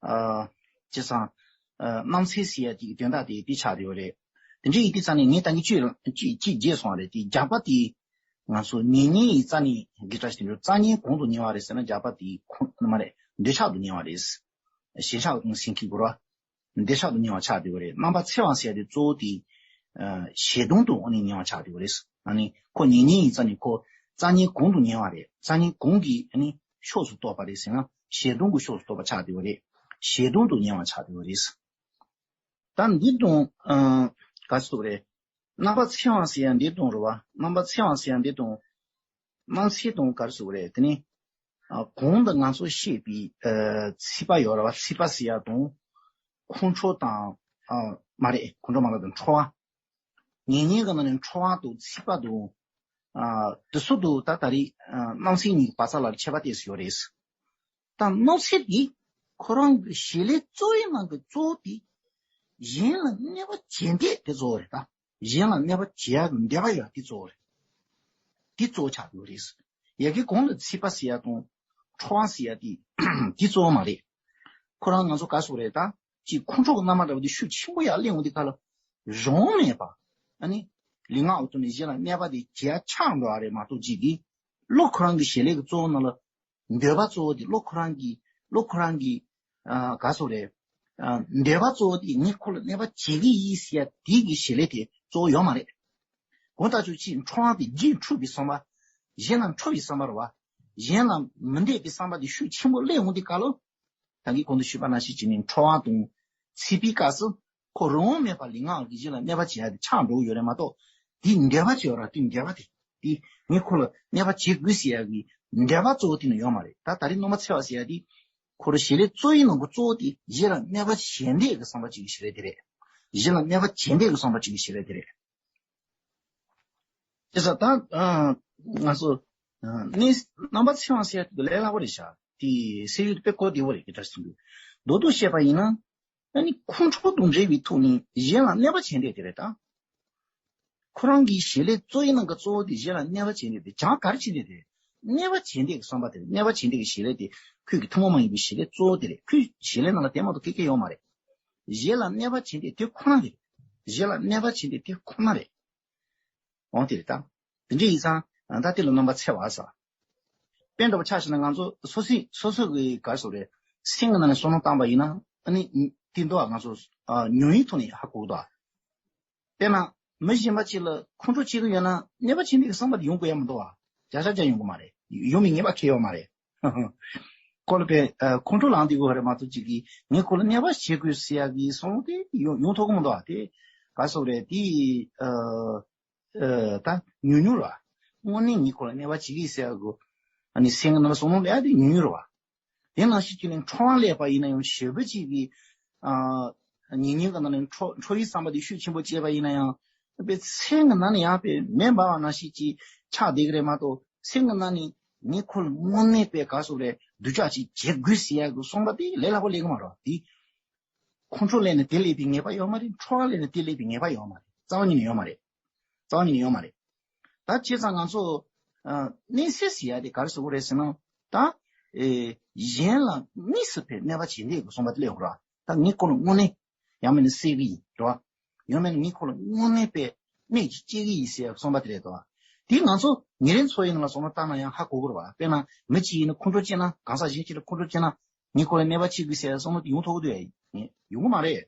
ཨ། བྱས་ཙང་། ཨ། རྣམ་འཚེ་ཟེར་ཡ་དེ་གི་དོན་དག་དེ་དེ་ཆགས་བསྡད་ཡོད་རེད། དེ་འདྲ་ཡིན་དུས་ཙང་ནས་ངས་ད་གིན་ཅིག་ཅིག་ཅིག་བརྗེད་སོང་བ་རེད། དེ་རྒྱགས་པ་དེ་ང་ཚོ་ཉེ་ཉེ་ཡི་རྩ་ནས་གི་ཏྲ་ཞིག་དེ་འདྲ་རྩ་ཉེན་གང་དུ་ཉེ་བ་རེད་ཟེར་ན། རྒྱགས་པ་དེ་ཁོ་མ་རེད། འདོད་ཆགས་དུ་ཉེ་བ་རེད། ཞེན་ཆགས་དང་སེམས་ཁྲལ་འགོར་བ། འདོད་ཆགས་དུ་ཉེ་བ་ཆགས་བསྡད་ཡོད་རེད། རྣམ་པ་འཚེ་བ་ཟེར་ཡ་དེ་གཙོ་བོ་དེ། ཨ། ཞེ་སྡང་དུ་འོ་ནི་ཉེ་བ་ཆགས་བསྡད་ཡོད་རེད། ཨ་ནི་ཁོ་ཉེ་ཉེ་ཡིན་ཙང་ནི་ཁོ་རྩ་ཉེན་གང་དུ་ཉེ་བ་རེད། རྩ་ཉེན་གང་གི་ཨ་ནི་ཕྱོགས་སུ་གཏོགས་པ་རེད་ཟེར་ན། ཞེ་སྡང་གི་ཕྱོགས་སུ་གཏོགས་པ་ཆགས་བསྡད་ཡོད་རེད། ཞེ་སྡང་དུ་ཉེ་བ་ཆགས་བསྡད་ཡོད་རེད། ད་འདི་དང་། ཨ། ག་རེ་ཟེར་དགོས་རེད། རྣམ་པ་འཚེ་བ་ཟེར་ཡ་འདི་དང་རེད་བ། རྣམ་པ་འཚེ་བ་ཟེར་ཡ་འདི་དང་། རྣམ་འཚེ་དང་ག་རེ་ཟེར་དགོས་རེད། དེ་ནི། ཨ། གོང་དུ་ང་ཚོས་བཤད་པའི། ཨ། ཚིག་པ་ཡོད་རེད་བ། ཚིག་པ་ཟེར་ཡ་དང་། ཁོང་ཁྲོ་དང་། ཨ། མ་རེད། ཁོང་ཁྲོ་མ་ལབ་དང་། ཁྲོ་བ། ཉེ་ཉེ་གི་ནང་ནས་ཁྲོ་བ་དང་ཚིག་པ་དང་། ཨ་དེ་སུ་དུ་ད་ད་རེས་ཨ་སྣང་ཚན་གཉིས་ཀྱི་བར་ས་ལ་ཁྱད་པར་ཏོག་ཙམ་ཡོད་རེད། ད་སྣང་ཚན་འདི་ཁོ་རང་གི་བྱེད་ལས་གཙོ་བོའི་ནང་གི་གཙོ་བོ་དེ་གཞན་ལ་གནོད་པ་བྱེད་འདོད་དེ་གཙོ་བོ་རེད་ད། གཞན་ལ་གནོད་པ་བྱེད་ཡག་གི་འདོད་པ་ཡོད་དེ་གཙོ་བོ་རེད། དེ་གཙོ་བོ་ཆགས་ཡོད་རེད། ཡ་གི་གོང་ལ་ཚིག་པ་ཟེར་ཡ་དང་ཁྲོ་བ་ཟེར་ཡ་དེ་དེ་གཙོ་བོ་མ་རེད། ཁོ་རང་ང་ཚོ་ག་སོག་རེད་ད། ཅིག་ཁོང་ཁྲོ་གི་རྣམ་པ་འདྲ་བོ་དེ་ཤུགས་ཆེན་པོ་ཡར་སླེབས་འོང་དུས་སྐབས་ལ་རང་དབང་མེད་པ། ཨ་ནི་ལུས་ངག་ཡིད་གསུམ་ནས་གཞན་ལ་གནོད་པ་དེ་བྱེད་ཡ་ཆགས་འགྲོ་བ་རེད་མ་གཏོགས་ཅིག་གིས་བློ་ཁོ་རང་གི་བྱེད་ལས་ཀྱི་གཙོ་བོ་ནང་ལ་འདོད་པ་གཙོ་བོ་དེ་བློ་ཁོ་རང་གི་བློ་ཁོ་རང་གི་ཨ་ག་སོག་རེད། ཨ་འདོད་པ་གཙོ་བོ་དེ་ངས་ཁོ་ལ་གནོད་པ་བྱེད་ཀྱི་ཡིན་ཟེར་ཡ་དེ་གི་བྱེད་ལས་དེ་གཙོ་བོ་ཡོད་མ་རེད། གང་ལྟར་ཆོས་ཅིག་ཁྲོ་བ་དེ་རྒྱུན་འཁྲུག་པའི་བསམ་པ། གཞན་ལ་འཁྲུག་པའི་བསམ་པ་རེད་བ། གཞན་ལ་མི་འདོད་པའི་བསམ་པ་དེ་ཤུགས་ཆེན་པོ་སླེབས་འོང་དུས་སྐབས་ལ། ད་གིན་གོང་དུ་ཞུས་པ་ནང་བཞིན་བྱས་ནས་ཁྲོ་བ་དང་ཚིག་པའི་སྐབས་སུ་ཁོ་རང་དབང་མེད་པར་ལུས་ངག་གི་གཞན་ལ་གནོད་པ་བྱེད་ཡ་དེ་ཆགས་འགྲོ་གི་ཡོད་རེད་མ་གཏོགས། དེའི་འདོད་པ་ཅིག་ཡོད་ར་དེའི་འདོད་པ་དེ། དེ་ངས་ཁོ་ལ་གནོད་པ་བྱེད་དགོས་ཟེར་ཡ་གི་འདོད་པ་གཙོ་བོ་དེ་ནི་ཡོད་མ་རེད། ད་ད་རེས་རྣམ་པ་འཚེ་བ་ཟེར་ཡ་དེ་ཁོ་རང་བྱེད་ལས་གཙོ་བོའི་ནང་གི་གཙོ་བོ་དེ་གཞན་ལ་གནོད་པ་བྱེད་འདོད་ཀྱི་བསམ་པ་ཅིག་གི་བྱེད་ལས་དེ་རེད། གཞན་ལ་གནོད་པ་བྱེད་འདོད་ཀྱི་བསམ་པ་ཅིག་གི་བྱེད་ལས་དེ་རེད། དེ་ས་ད་ང་ཚོ་ནི་རྣམ་པ་འཚེ་བ་ཟེར་ཡ་དེ་ལས་སླ་པོ་རེད་ཤག་དེ་སེལ་ཡུལ་དཔེ་གོ་བདེ་བོ་རེད་ཀྱི་དྲ་སུ་འདུག་རྡོག་རྡོག་བཤད་པ་ཡིན་ན། ཨ་ནི་ཁོང་ཁྲོ་དང་འབྲེལ་བའི་ཐོག་ནས་གཞན་ལ་གནོད་པ་བྱེད་འདོད་དེ་རེད་ད། ཁོ་རང་གི་བྱེད་ལས་གཙོ་བོའི་ནང་གི་གཙོ་བོ་དེ་གཞན་ལ་གནོད་པ་བྱེད་འདོད་དེ་གང་ག་རེ་བྱེད་འདོད་དེ། གནོད་པ་བྱེད་འདོད་ཀྱི་བསམ་པ་དེ་རེད། གནོད་པ་བྱེད་འདོད་ཀྱི་བྱེད་ལས་དེ་ཁོས་ཀྱི་ཐུན་མོང་མ་ཡིན་པའི་བྱེད་ལས་གཙོ་བོ་དེ་རེད། ཁོའི་བྱེད་ལས་ནང་ལ་དེ་མ་གཏོགས་སྐད་ཆ་ཡོད་མ་རེད། གཞན་ལ་གནོད་པ་བྱེད་འདོད་དེ་ཁོ་ན་རེད། གཞན་ལ་གནོད་པ་བྱེད་འདོད་དེ་ཁོ་ན་རེད། འོང་དེ་རེད་ད། དེ་འདྲ་ཡིན་ཙང་ད་དེ་ལ་རྣམ་པ་འཚེ་བ་ཟེར། དཔེ་འདྲ་པོ་ཆ་བཞག་ན་ང་ཚོ་སོ་སོའི་སོ་སོ་གི་ག་རེ་ཟེར་རེད། སེམས་ཀྱི་ནང་ནས་བསམ་བློ་བཏང་པ་ཡིན་ན་ཨ་ནི་དེ་འདུག་ང་ཚོ་ཨ་ཉོན་ཡིད་ཐོག་ནས་ཧ་གོ་གི་འདུག་དཔེར་ན་མི་གཞན་པ་ཅིག་ལ་ཁོང་ཁྲོ་སྐྱེ་གི་ཡོད་ན་གནོད་པ་བྱེད་འདོད་ཀྱི་བསམ་པ་དེ་ཡོང་དགོས་ཡ་མི་འདུག་བ། བརྒྱ་ཆ་བརྒྱ་ཡོང་གི་མ་རེད། ཡོང་མི་ངེས་པ་ཁེལ་ཡོད་མ་རེད། ཁོ་ལ་དཔེ་ཨ་ཁོང་ཁྲོ་ལངས་བསྡད་དགོས་རེད་མ་གཏོགས་ཅིག་གིས་ངས་ཁོ་ལ་གནོད་པ་བྱེད་དགོས་ཟེར་ཡ་གི་བསམ་བློ་དེ་ཡོང་ཡོང་ཐུབ་ཀྱི་མི་འདུག་བ། དེ་ག་རེ་ཟེར་རེད་དེ་ཨ། ཨ་ད་ཉུང་ཉུང་རེད་བ། དངོས་གནས་ངས་ཁོ་ལ་གནོད་པ་བྱེད་ཀྱི་ཟེར་ཡ་གི་ཨ་ནི་སེམས་ཀྱི་ནང་ལ་བསམ་བློ་སླེབས་ཡ་དེ་ཉུང་ཉུང་རེད་བ། དེ་ནང་བཞིན་གྱི་ནི་ཁྲོ་བ་སླེབས་པ་ཡིན་ན་ཡང་ཞེ་པོ་ཅིག་གི་ཨ་ཉིན་ཉིན་གྱི་ནང་ནས་ཁྲོ་ཁྲོ་བའི་བསམ་པ་དེ་ཤུགས་ཆེན་པོ་སྐྱེས་པ་ཡིན་ན་ཡང་དཔེ་སེམས་ཀྱི་ནང་ནས་ཡང་དཔེ་མེ་འབར་བ་ནང་བཞིན་ཅིག་ཆགས་བསྡད་ཀྱི་རེད་མ་གཏོགས་སེམས་ཀྱི་ནང་ནས་ངས་ཁོ་ལ་དངོས་གནས་དཔེ་ག་རེ་ཟེར་རེད་སྡུག་ཅག་ཅིག་བྱེད་དགོས་ཟེར་ཡ་གི་བསམ་པ་དེ་ལས་སླ་པོ་སླེབས་ཀྱི་མ་རེད་བ། དེ་ཁོང་ཁྲོ་སླེབས་ནས་དེ་སླེབས་པའི་ངེས་པ་ཡོད་མ་རེད། ཁྲོ་བ་སླེབས་ནས་དེ་སླེབས་པའི་ངེས་པ་ཡོད་མ་རེད། རྩ་བ་ཉིད་ནས་ཡོད་མ་རེད། རྩ་བ་ཉིད་ནས་ཡོད་མ་རེད། ད་བྱས་ཙང་ང་ཚོ་ཨ་གནས་ཚུལ་ཟེར་ཡ་དེ་ག་རེ་ཟེར་དགོས་རེད་ཟེར་ན། ད་ཨེ་གཞན་ལ་དངོས་སུ་ཕན་གནོད་པ་བྱེད་འདོད་ཀྱི་བསམ་པ་དེ་སླེབས་དགོས་ར། ད་ངས་ཁོ་ལ་དངོས་གནས་ཡང་མིན་ན་བསད་ཀྱི་ཡིན་རེད་བ། ཡང་མིན་ན་ངས་ཁོ་ལ་དངོས་གནས་དཔེ་གནོད་ཅིག་སྐྱེལ་གྱི་ཡིན་ཟེར་ཡ་བསམ་པ་དེ་རེད་དོ། དེ་ང་ཚོ་ཉིན་རེའི་འཚོ་བའི་ནང་ལ་བསམ་བློ་བཏང་ན་ཡང་ཧ་གོ་གི་རེད་བ། དཔེར་ན་མི་གཅིག་ཡིན་ན་ཁོང་ཁྲོ་སྐྱེས་ན་གང་ཟག་གཞན་གཅིག་ལ་ཁོང་ཁྲོ་སྐྱེས་ན། ངས་ཁོ་ལ་གནོད་པ་བྱེད་དགོས་ཟེར་བསམ་བློ་དེ་ཡོང་ཐུབ་ཀྱི་འདུག་ཨེ། ཡོང་གི་མ་རེད།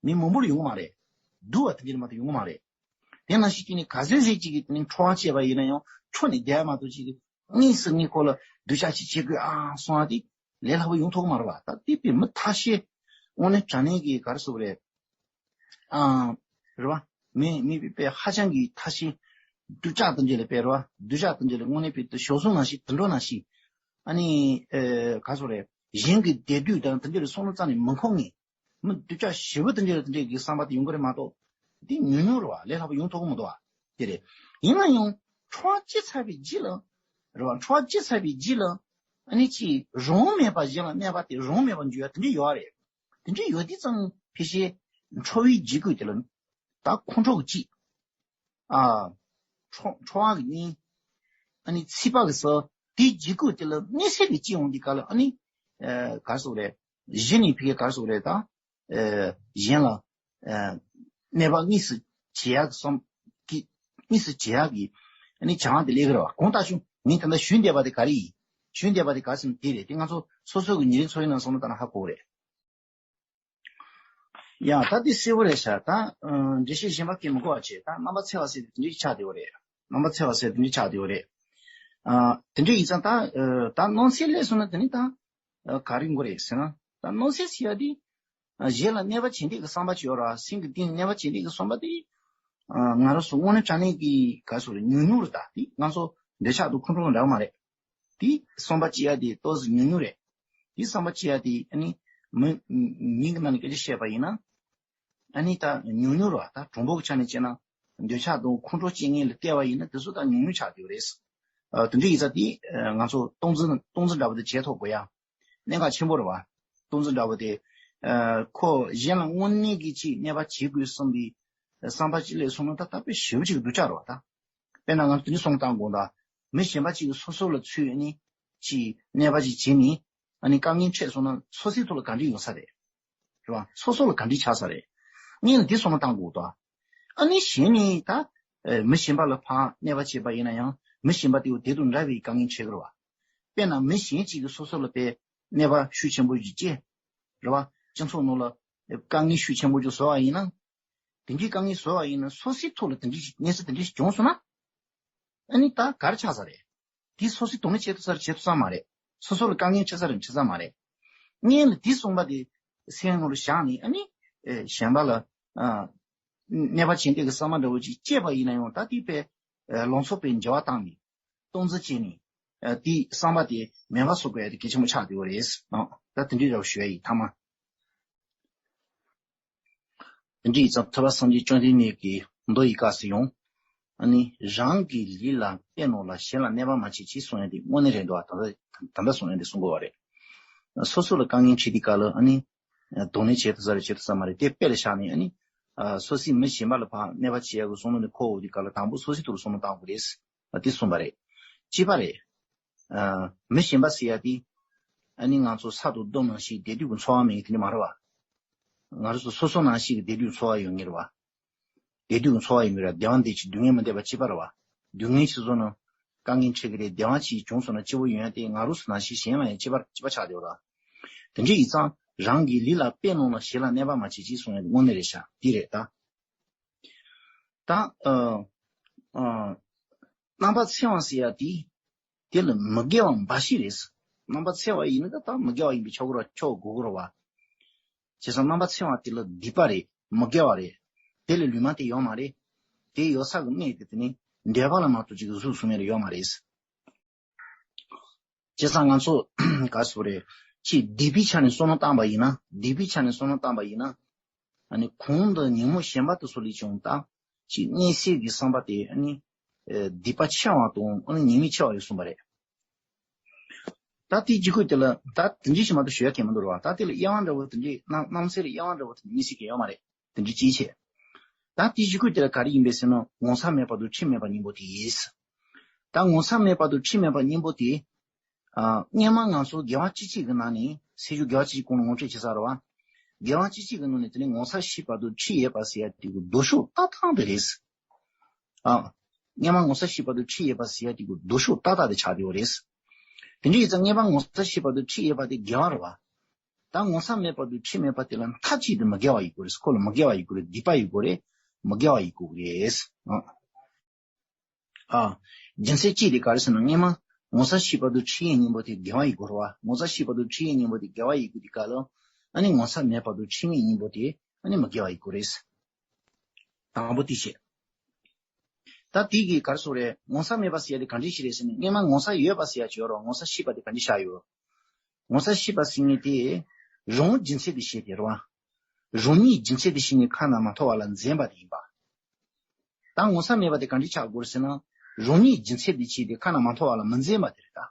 མི་མང་པོ་ལ་ཡོང་གི་མ་རེད། སྡུག་པ་དེ་འདྲ་མ་གཏོགས་ཡོང་གི་མ་རེད། དེ་ནང་བཞིན་གྱི་ནི་ག་ཚོད་ཟིག་ཅིག་གིས་དེ་ནི་ཁྲོ་བ་སྐྱེས་པ་ཡིན་ན་ཡང་ཁྲོ་ནས་བསྡད་ཡ་མ་གཏོགས་ཅིག་གིས་དངོས་སུ་ངས་ཁོ་ལ་སྡུག་ཅག་ཅིག་བྱེད་དགོས་ཨ་སོང་བ་དེ་ལས་སླ་པོ་ཡོང་ཐུབ་ཀྱི་མ་རེད་བ། ད་དེ་དཔེ་མི་ཐ་ཤལ་དངོས་གནས་དྲང་གནས་ཀྱི་ག་རེ་ཟེར་དགོས་རེད། ཨ། རེད་བ། མི་མི་དཔེ་ཧ་ཅང་གི་ཐ་ཤལ་སྡུག་ཅག་དེ་འདྲ་ལ་དཔེ་རེད་བ། སྡུག་ཅག་དེ་འདྲ་ལ་དངོས་གནས་དཔེ་དུ་ཞོགས་ཟུང་ནང་བཞིན་དུད་འགྲོ་ནང་བཞིན། ཨ་ནི་ཨེ་ག་རེ་ཟེར་དགོས་རེད། གཞན་གྱི་བདེ་སྡུག་དང་དེ་འདྲ་ལ་བསམ་བློ་རྩ་ནས་མི་འཁོར་མཁན། མི་སྡུག་ཅག་ཞེ་པོ་དེ་འདྲ་དེ་འདྲ་གི་བསམ་པ་དེ་ཡོང་གི་རེད་མ་གཏོགས། དེ་ཉུང་ཉུང་རེད་བ། ལས་སླ་པོ་ཡོང་ཐུབ་ཀྱི་མི་འདུག་བ། དེ་རེད། ཡིན་ན་ཡང་ཁྲོ་བ་སྐྱེས་ཚར་བའི་རྗེས་ལ། རེད་བ། ཁྲོ་བ་སྐྱེས་ཚར་བའི་རྗེས་ལ། ཨ་ནི་ཅིག་རང་དབང་མེད་པ་གཞན་ལ་གནོད་པ་དེ་རང་དབང་མེད་པར་འགྱུར་བ་དེ་འདྲ་ཡོད་རེད། དེ་འདྲ་ཡོད་དུས་ཙང་ཕལ་ཆེར་ཁྲོ་བའི་འཇིགས་སྐུལ་དེ་ལ་ད་ཁོང་ཁྲོ་གི་གཅིག་ཨ། ཁྲོ་ཁྲོ་བ་གི་གཉིས། ཨ་ནི་ཚིག་པ་གི་གསུམ། དེའི་འཇིགས་སྐུལ་དེ་ལ་གནས་ཚད་དེ་སྐྱེ་འོང་དུས་སྐབས་ལ་ཨ་ནི། ཨ། ག་རེ་ཟེར་དགོས་རེད། གཞི་ནས་ཕ་གི་ག་རེ་ཟེར་དགོས་རེད་ད། ཨ། གཞན་ལ། ཨ། གནོད་པ་དངོས་སུ་བྱེད་ཡག་གི་བསམ་གི། དངོས་སུ་བྱེད་ཡག་གི། ཨ་ནི་བྱ་བ་དེ་སླེབས་ཀྱི་རེད་བ། གང་ལྟར་བྱུང་ངས་ད་ལྟ་ཞུས་བསྡད་པ་དེ་ག་རེ་ཡིན། ཞུས་བསྡད་པ་དེ་ག་རེ་ཟེར་ན་དེ་རེད་དེ། ང་ཚོ་སོ་སོ་གི་ཉིན་རེའི་འཚོ་བའི་ནང་བསམ་བློ་བཏང་ན་ཧ་གོ་གི་རེད། ཡ། ད་འདི་གསལ་པོ་རེད་ཤག་ད་ཨ་འགྲེལ་བཤད་གཞན་པ་གང་མི་དགོས་པ་བྱས། ད་རྣམ་པ་འཚེ་བ་ཟེར་དེ་འདྲའི་ཆགས་བསྡད་པ་རེད། རྣམ་པ་འཚེ་བ་ཟེར་དེ་འདྲའི་ཆགས་བསྡད་པ་རེད། ཨ་དེ་འདྲ་ཡིན་ཙང་ད་ཨ་ད་སྣང་ཚུལ་སླེབས་སོང་ན་དེ་ནི་ད་ཨ་ག་རེ་དགོས་རེད་ཟེར་ན། ད་སྣང་ཚུལ་ཟེར་ཡ་དེ་ཨ་གཞན་ལ་གནོད་པ་བྱེད་འདོད་ཀྱི་བསམ་པ་ཅིག་ཡོད་ར། སེམས་ཀྱི་གཏིང་ནས་གནོད་པ་བྱེད་འདོད་ཀྱི་བསམ་པ་དེ་ཨ་ང་རང་ཚོ་དངོས་གནས་དྲང་གནས་ཀྱི་ག་རེ་ཟེར་དགོས་རེད། ཉུང་ཉུང་རེད། ད་དེ་ང་ཚོ་འདོད་ཆགས་དང་ཁོང་ཁྲོ་འདྲ་བ་མ་རེད། དེ་བསམ་པ་སྐྱེ་ཡ་དེ་ཏོག་ཙམ་ཉུང་ཉུང་རེད། དེ་བསམ་པ་སྐྱེ་ཡ་དེ་ཨ་ནི་མི་མིང་གི་ནང་ནས་སྐད་ཆ་བཤད་པ་ཡིན་ན། ཨ་ནི་ད་ཉུང་ཉུང་རེད་བ། ད་གྲངས་འབོར་གྱི་ཆ་ནས་བྱས་ན་ འདོད་ཆགས་དང་ཁོང་ཁྲོ་སྐྱེ་ངེས་ལ་བལྟས་པ་ཡིན་ན་དེ་ཚོ་ད་ཉུང་ཉུང་ཆགས་བསྡད་ཡོད་རེད། ཨ་དེ་འདྲ་ཡིན་ཙང་དེ་ང་ཚོ་སྟངས་འཛིན་སྟངས་འཛིན་འདྲ་པོ་དེ་བྱེད་ཐུབ་དགོས་ཡ། གནད་འགག་ཆེན་པོ་རེད་བ། སྟངས་འཛིན་འདྲ་པོ་དེ། ཨ་ཁོ་གཞན་ལ་དངོས་གནས་ཀྱི་ཅིག་གནོད་པ་བྱེད་དགོས་བསམ་པའི་བསམ་པ་ཅིག་སླེབས་སོང་ན་ད་ད་དཔེ་ཞེ་པོ་ཅིག་སྡུག་ཅག་རེད་བ་ད། དཔེར་ན་ང་ཚོ་དེ་འདྲ་བསམ་བློ་བཏང་དགོས་ད། མི་གཞན་པ་ཅིག་གིས་སོ་སོ་ལ་ཚུད་ནས་ཅིག་གནོད་པ་ཅིག་བྱས་ནས་ཨ་ནི་དཀའ་ངལ་འཕྲད་སོང་ན་སོ་སོའི་ཐོག་ལ་ག་འདྲ་ཡོང་ས་རེད། རེད་བ། སོ་སོ་ལ་ག་འདྲ་ཆགས་ས་རེད། སྔོན་ལ་དེ་བསམ་བློ་བཏང་དགོས་ད། ཨ་ནི་གཞན་ནས་ད་ཨེ་མི་གཞན་པ་ལ་ཕར་གནོད་པ་བྱས་པ་ཡིན་ན་ཡང་མི་གཞན་པ་དེ་བ་དེ་དང་འདྲ་བའི་དཀའ་ངལ་འཕྲད་ཀྱི་རེད་བ། དཔེར་ན་མི་གཞན་གཅིག་གིས་སོ་སོ་ལ་དཔེ་གནོད་པ་ཤུགས་ཆེན་པོ་ཞིག་བསྐྱལ། རེད་བ། སྤྱི་ཚོགས་ནང་ལ་དཀའ་ངལ་ཤུགས་ཆེན་པོ་ཞིག་བཟོ་བ་ཡིན་ན། དེ་འདྲའི་དཀའ་ངལ་བཟོ་བ་ཡིན་ན་སོ་སོའི་ཐོག་ལ་དེ་འདྲའི་ཞིག་གནས་ཚུལ་དེ་འདྲའི་ཞིག་བྱུང་སོང་ན། ཨ་ནི་ད་ག་རེ་ཆགས་ས་རེད། དེ་སོ་སོའི་དོན་ལ་བྱེད་ཐུབ་ས་རེད་བྱེད་ཐུབ་ས་མ་རེད། སོ་སོ་ལ་དཀའ་ངལ་འཕྲད་ས་རེད་འཕྲད་ས་མ་རེད། སྔོན་ལ་དེ་གསུངས་པ་དེ་སེམས་ནང་ལ་བཞག་ནས་ཨ་ནི་ཨེ་གཞན་པ་ལ་ཨ་གནོད་པ་བྱེད་འདོད་ཀྱི་བསམ་པ་འདྲ་བོ་ཅིག་སྐྱེས་པ་ཡིན་ན་ཡང་ད་དེ་དཔེ་ཨེ་ལང་ཚོ་དཔེ་འགྱུར་བ་བཏང་ནས་སྟངས་འཛིན་བྱས་ནས་ཨ་དེ་བསམ་པ་དེ་མེད་པ་བཟོ་དགོས་ཡ་དེ་གལ་ཆེན་པོ་ཆགས་བསྡད་ཡོད་རེད། ཨ་ད་དེ་འདྲའི་འདྲ་བོ་ཞུ་ཡ་ཡིན་ཐ་མ། དེ་འདྲ་ཡིན་ཙང་ཐུབ་པ་སངས་རྒྱས་བཅོམ་ལྡན་འདས་ཀྱིས་མདོ་ཡི་སྐབས་སུ་ཡང་། ཨ་ནི་རང་གི་ལུས་ལ་དཔེ་སྣང་ལ་གཞན་ལ་གནོད་པ་མ་བྱེད་ཅེས་གསུངས་ཡ་དེ་དངོས་གནས་རེད་འདུག་བ། ད་ལྟ་ད་ལྟ་གསུངས་ཡ་དེ་གསུང་དགོས་བ་རེད། སོ་སོ་ལ་དཀའ་ངལ་འཕྲད་དུས་སྐབས་ལ་ཨ་ནི། དོགས་གནས་བྱེད་ཐུབ་ས་རེད་བྱེད་ཐུབ་ས་མ་རེད་དེ་དཔེ་ལ་བཞག་ནས་ཨ་ནི། སོ་སོས་མི་གཞན་པ་ལ་ཕར་གནོད་པ་བྱེད་ཡ་གི་བསམ་བློ་དེ་འཁོར་འོང་དུས་སྐབས་ལ་དང་པོ་སོ་སོའི་ཐོག་ལ་བསམ་བློ་བཏང་དགོས་རེད། དེ་གསུངས་པ་རེད། གཅིག་པ་རེད། ཨ་མི་གཞན་པ་ཟེར་ཡ་དེ། ཨ་ནི་ང་ཚོ་ས་དང་རྡོ་ནང་བཞིན་བདེ་སྡུག་གི་འཚོ་བ་མེད་དེ་འདྲ་མ་རེད་བ། ང་རང་ཚོ་སོ་སོ་ནང་བཞིན་གྱི་བདེ་སྡུག་འཚོ་བ་ཡོད་ངེས་རེད་བ། བདེ་སྡུག་འཚོ་བ་ཡོད་ངེས་རེད་བ། བདེ་བ་འདོད་ཅིང་སྡུག་བསྔལ་མི་འདོད་པ་གཅིག་པ་རེད་བ། སྡུག་བསྔལ་ཅིག་བཟོ་ན། དཀའ་ངལ་འཕྲད་ཀྱི་རེད་བདེ་བ་ཅིག་བྱུང་སོང་ན་སྐྱིད་པོ་ཡོང་ཡ་དེ་ང་རང་ཚོ་ནང་བཞིན་གཞན་ལ་ཡང་གཅིག་པ་གཅིག་པ་ཆགས་བསྡད་ཡོད་རེད་བ། དེ་འདྲ་ཡིན་ཙང་རང་གི་ལུས་ལ་དཔེ་སྣང་ལ་གཞན་ལ་གནོད་པ་མ་བྱེད་ཅེས་གསུངས་ཡ་དེ་དངོས་གནས་རེད་ཤག་འདི་རེད་ད། ད། ཨ། ཨ། རྣམ་པར་འཚེ་བ་ཟེར་ཡ་དེ། དེ་ལ་མི་དགེ་བ་འབའ་ཞིག་རེད། རྣམ་པར་འཚེ་བ་ཡིན་ན་ད་མི་དགེ་བ་ཡིན་པས་ཆོག་གི་རེད་ཆོག་དགོས་ཀྱི་རེད་བ། བྱས་ཙང་རྣམ་པར་འཚེ་བ་དེ་ལ་སྡིག་པ་རེད་མི་དགེ་བ་རེད། དེ་ལས་ལུས་མ་དེ་ཡོད་མ་རེད། དེ་ཡོད་ས་གི་གནས་དེ་དེ་ནི་འདོད་པ་ལ་མ་གཏོགས་ཅིག་གཟུགས་སུ་མེད་ལ་ཡོད་མ་རེད། བྱས་ཙང་ང་ཚོ་ག་རེ་ཟེར་དགོས་རེད། ཅིག་སྡིག་པའི་ཆ་ནས་བསམ་བློ་བཏང་པ་ཡིན་ན་སྡིག་པའི་ཆ་ནས་བསམ་བློ་བཏང་པ་ཡིན་ན། ཨ་ནི་གོང་དུ་ཉོན་མོངས་གཞན་པ་དེ་ཚོ་ལས་ཀྱང་ད་ཅིག་གནས་སའི་གི་བསམ་པ་དེ་ཨ་ནི་ཨེ་སྡིག་པ་ཆེ་བ་དང་ཨ་ནི་ཉེས་དམིགས་ཆེ་བ་ཡོད་གསུངས་པ་རེད། ད་དེའི་རྗེས་ཁོས་དེ་ལ་ད་དེ་འདྲའི་ཞིག་མ་གཏོགས་ཞུ་ཡ་གང་མི་འདུག་རེད་བ། ད་དེ་ལ་དབྱེ་བ་འདྲ་བོ་དེ་འདྲའི་རྣམ་རྣམ་སེལ་ལ་དབྱེ་བ་འདྲ་བོ་དེ་འདྲ་གཉིས་སུ་གང་ཡོད་མ་རེད། དེ་འདྲའི་ཅིའི་ཕྱིར། ད་དེའི་རྗེས་ཁོས་དེ་ལ་ག་རེ་ཡིན་པས་ཟེར་ན་ངོ་ཚ་མེད་པ་དང་འཁྲིས་མེད་པ་གཉིས་པོ་དེ་ཡིན། ད་ངོ་ཚ་མེད་པ་དང་འཁྲིས་མེད་པ་གཉིས་པོ་དེ། ཨ། སྔོན་མ་ང་ཚོ་དགེ་བ་ཅི་ཅིག་གི་ནང་ནས་སེམས་ཤུགས་དགེ་བ་ཅི་ཅིག་གོང་ལ་ངོ་སྤྲོད་བྱེད་ས་རེད་བ། དགེ་བ་ཅི་ཅིག་གི་ནང་ནས་དེ་ནས་ངོ་ཚ་ཤེས་པ་དང་འཁྲིས་ཡོད་པ་ཟེར་ཡ་དེ་གི་ལྡོག་ཕྱོགས་ཏག་ཏག་དེ་རེད། ཨ། སྔོན་མ་ངོ་ཚ་ཤེས་པ་དང་འཁྲིས་ཡོད་པ་ཟེར་ཡ་དེ་གི་ལྡོག་ཕྱོགས་ཏག་ཏག་དེ་ཆགས་བསྡད་ཡོད་རེད། དེ་འདྲ་ཡིན་ཙང་སྔོན་མ་ངོ་ཚ་ཤེས་པ་དང་འཁྲིས་ཡོད་པ་དེ་དགེ་བ་རེད་བ། ད་ངོ་ཚ་མེད་པ་དང་འཁྲིས་མེད་པ་དེ་ལ་མཐའ་གཅིག་ཏུ་མི་དགེ་བ་ཡིན་དགོས་རེད། ཁོ་ལ་མི་དགེ་བ་ཡིན་དགོས་རེད། སྡིག་པ་ཡིན་དགོས་རེད། མི་དགེ་བ་ཡིན་དགོས་རེད། ཨ། ཨ། རྒྱུ་མཚན་གཅིག་དེ་ག་རེ་ཟེར་ན་སྔོན་མ་ངོ་ཚ་ཤེས་པ་དང་འཁྲིས་ཡས་གཉིས་པོ་དེ་དགེ་བ་ཡིན་དགོས་རེད་བ། ངོ་ཚ་ཤེས་པ་དང་འཁྲིས་ཡས་གཉིས་པོ་དེ་དགེ་བ་ཡིན་དགོས་དུས་སྐབས་ལ། ཨ་ནི་ངོ་ཚ་མེད་པ་དང་འཁྲིས་མེད་གཉིས་པོ་དེ་ཨ་ནི་མི་དགེ་བ་ཡིན་དགོས་རེད། དང་པོ་དེ་བྱས། ད་དེ་གི་ག་རེ་ཟེར་དགོས་རེད། ངོ་ཚ་མེད་པ་ཟེར་ཡ་དེ་ག་འདྲ་ཞིག་རེད་ཟེར་ན་སྔོན་མ་ངོ་ཚ་ཡོད་པ་ཟེར་ཡ་ཅིག་ཡོད་རེད་བ། ངོ་ཚ་ཤེས་པ་དེ་ག་འདྲ་ཆགས་ཡོད། ངོ་ཚ་ཤེས་པ་ཟེར་མཁན་དེ། རང་རྒྱུ་མཚན་དེ་ཤེས་དེ་རེད་བ། རང་ཉིད་རྒྱུ་མཚན་དེ་ཤེས་ནས་ཁ་ན་མ་ཐོ་བ་ལ་འཛེམ་པ་དེ་ཡིན་པ། ད་ངོ་ཚ་མེད་པ་དེ་ག་འདྲ་ཆགས་དགོས་རེད་ཟེར་ན། རང་ཉིད་རྒྱུ་མཚན་དེ་ཤེས་ཏེ་ཁ་ན་མ་ཐོ་བ་ལ་མི་འཛེམ་པ་དེ་རེད་ད།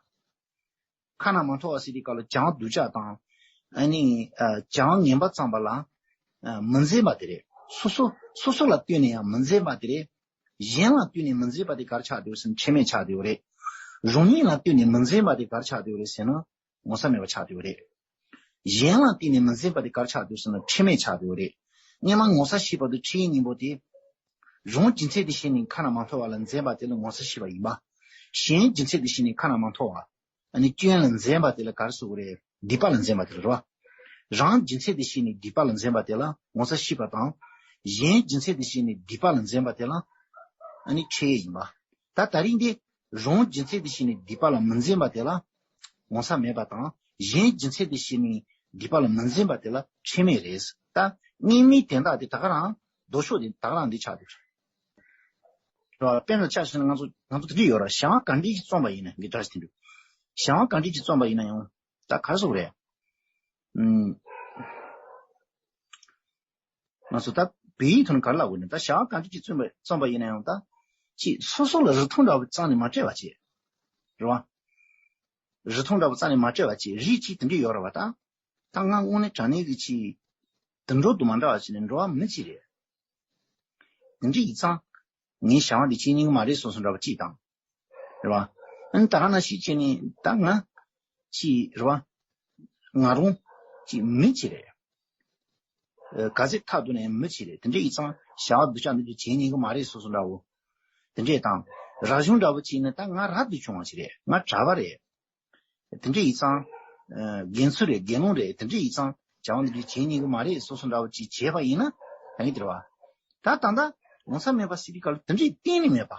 ཁ་ན་མ་ཐོ་བ་ཟེར་དུས་སྐབས་ལ་བྱམས་སྡུག་ཅག་དང་། ཨ་ནི། ཨ། བྱམས་ངན་པ་ཙམ་པ་ལ། ཨ། མི་འཛེམ་པ་དེ་རེད། སོ་སོ་སོ་སོ་ལ་ལྟོས་ནས་ཡང་མི་འཛེམ་པ་དེ་རེད། གཞན་ལ་ལྟོས་ནས་མི་འཛེམ་པ་དེ་ག་རེ་ཆགས་བསྡད་ཡོད་ཟེར་ན་འཁྲིས་མེད་ཆགས་བསྡད་ཡོད་རེད། རང་ཉིད་ལ་ལྟོས་ནས་མི་འཛེམ་པ་དེ་ག་རེ་ཆགས་བསྡད་ཡོད་རེད་ཟེར་ན། ངོ་ཚ་མེད་པ་ཆགས་བསྡད་ཡོད་རེད། གཞན་ལ་བརྟེན་ནས་མི་འཛེམ་པ་དེ་ག་རེ་ཆགས་བསྡད་ཡོད་ཟེར་ན་འཁྲིས་མེད་ཆགས་བསྡད་ཡོད་རེད། སྔོན་མ་ངོ་ཚ་ཤེས་པ་དང་འཁྲིས་ཡས་གཉིས་པོ་དེ། རང་རྒྱུ་མཚན་དེ་ཤེས་ནས་ཁ་ན་མ་ཐོ་བ་ལ་འཛེམ་པ་དེ་ལ་ངོ་ཚ་ཤེས་པ་ཡིན་པ། གཞན་རྒྱུ་མཚན་དེ་ཤེས་ནས་ཁ་ན་མ་ཐོ་བ། ཨ་ནི་སྐྱོན་ལ་འཛེམ་པ་དེ་ལ་ག་རེ་ཟེར་དགོས་རེད། སྡིག་པ་ལ་འཛེམ་པ་དེ་ལ་རེད་བ། རང་རྒྱུ་མཚན་དེ་ཤེས་ནས་སྡིག་པ་ལ་འཛེམ་པ་དེ་ལ་ངོ་ཚ་ཤེས་པ་དང་། གཞན་རྒྱུ་མཚན་དེ་ཤེས་ནས་སྡིག་པ་ལ་འཛེམ་པ་དེ་ལ། ཨ་ནི་འཁྲིས་ཡས་ཡིན་པ། ད་ད་རིང་འདི། རང་རྒྱུ་མཚན་དེ་ཤེས་ནས་སྡིག་པ་ལ་མི་འཛེམ་པ་དེ་ལ། ངོ་ཚ་མེད་པ་དང་། གཞན་རྒྱུ་མཚན་དེ་ཤེས་ནས་སྡིག་པ་ལ་མི་འཛེམ་པ་དེ་ལ་འཁྲིས་མེད་རེད། ད་གཉིས་མེད་དོན་དག་དེ་ད་ག་རང་། ལྡོག་ཕྱོགས་དེ་ད་ག་རང་འདི་ཆགས་འདུག་དཔེར་ན་ཆ་བཞག་ན་ང་ཚོ་ང་ཚོ་དེ་འདྲ་ཡོད་ར། གཞན་དབང་ག་འདྲ་ཞིག་བརྩམས་པ་ཡིན་ན་འདི་འདྲ་ཞིག་དེ་འདུག་གཞན་དབང་ག་འདྲ་ཞིག་བརྩམས་པ་ཡིན་ན་ཡང་ད་ག་རེ་ཟེར་དགོས་རེད། ཨུམ། ང་ཚོ་ད་ བོད་ཡིག་ཐོག་ནས་ག་རེ་ལབ་དགོས་ནས། ད་བྱ་བ་གང་འདྲ་ཅིག་བརྩམས་པ་བརྩམས་པ་ཡིན་ན་ཡང་། ད་ཅིག་སོ་སོ་ལ་རིགས་མཐོང་འདྲ་བོ་རྩ་ནས་མ་སྤྲད་པ་བྱས། རེད་བ། རིགས་མཐོང་འདྲ་བོ་རྩ་ནས་མ་སྤྲད་པ་བྱས། རིགས་ཅིག་དེ་འདྲ་ཡོད་རེད་བ། ད་ད་ང་དངོས་གནས་དྲང་གནས་ཀྱི་ཅིག་དུད་འགྲོ་དང་མ་འདྲ་བ་ཅིག་ནས་འགྲོ་བ་མི་ཅིག་རེད། དེ་འདྲ་ཡིན་ཙང་ངའི་བྱ་བ་འདི་བྱེད་ཉན་གི་མ་རེད་བསམ་བསམ་འདྲ་བོ་ཅིག་དང་། རེད་བ། ཨ་ནི་ད་ག་ནང་བཞིན་བྱས་ནས་ད་ང་ཅིག་རེད་བ། ང་རང་ཅིག་མི་ཅིག་རེད། ཨ། ག་ཚོད་ཐག་ཐུག་ནའི་མི་ཅིག་རེད། དེ་འདྲ་ཡིན་ཙང་བྱ་བ་སྡུག་ཅག་འདི་འདྲ་བྱེད་ཉན་གི་མ་རེད་བསམ་བསམ་འདྲ་བོ། དེ་འདྲས་དང་། རབ་བྱུང་འདྲ་བོ་ཅིག་ནི་ད་ང་རབ་ཏུ་བྱུང་བ་ཞིག་རེད། ང་གྲྭ་པ་རེད། དེ་འདྲས་ཡིན་ཙང་། ཨ། དགེ་ཚུལ་རེད། དགེ་སློང་རེད། དེ་འདྲས་ཡིན་ཙང་བྱ་བ་འདི་འདྲས་བྱེད་ཉན་གི་མ་རེད་བསམ་བསམ་འདྲ་བོ་ཅིག་བྱས་པ་ཡིན་ན། ད་ངས་དེ་རེད་བ། ད་ད་ལྟ་ངོ་ཚ་མེད་པ་ཟེར་དུས་སྐབས་ལ་དེ་འདྲས་གཏན་ནས་མེད་པ།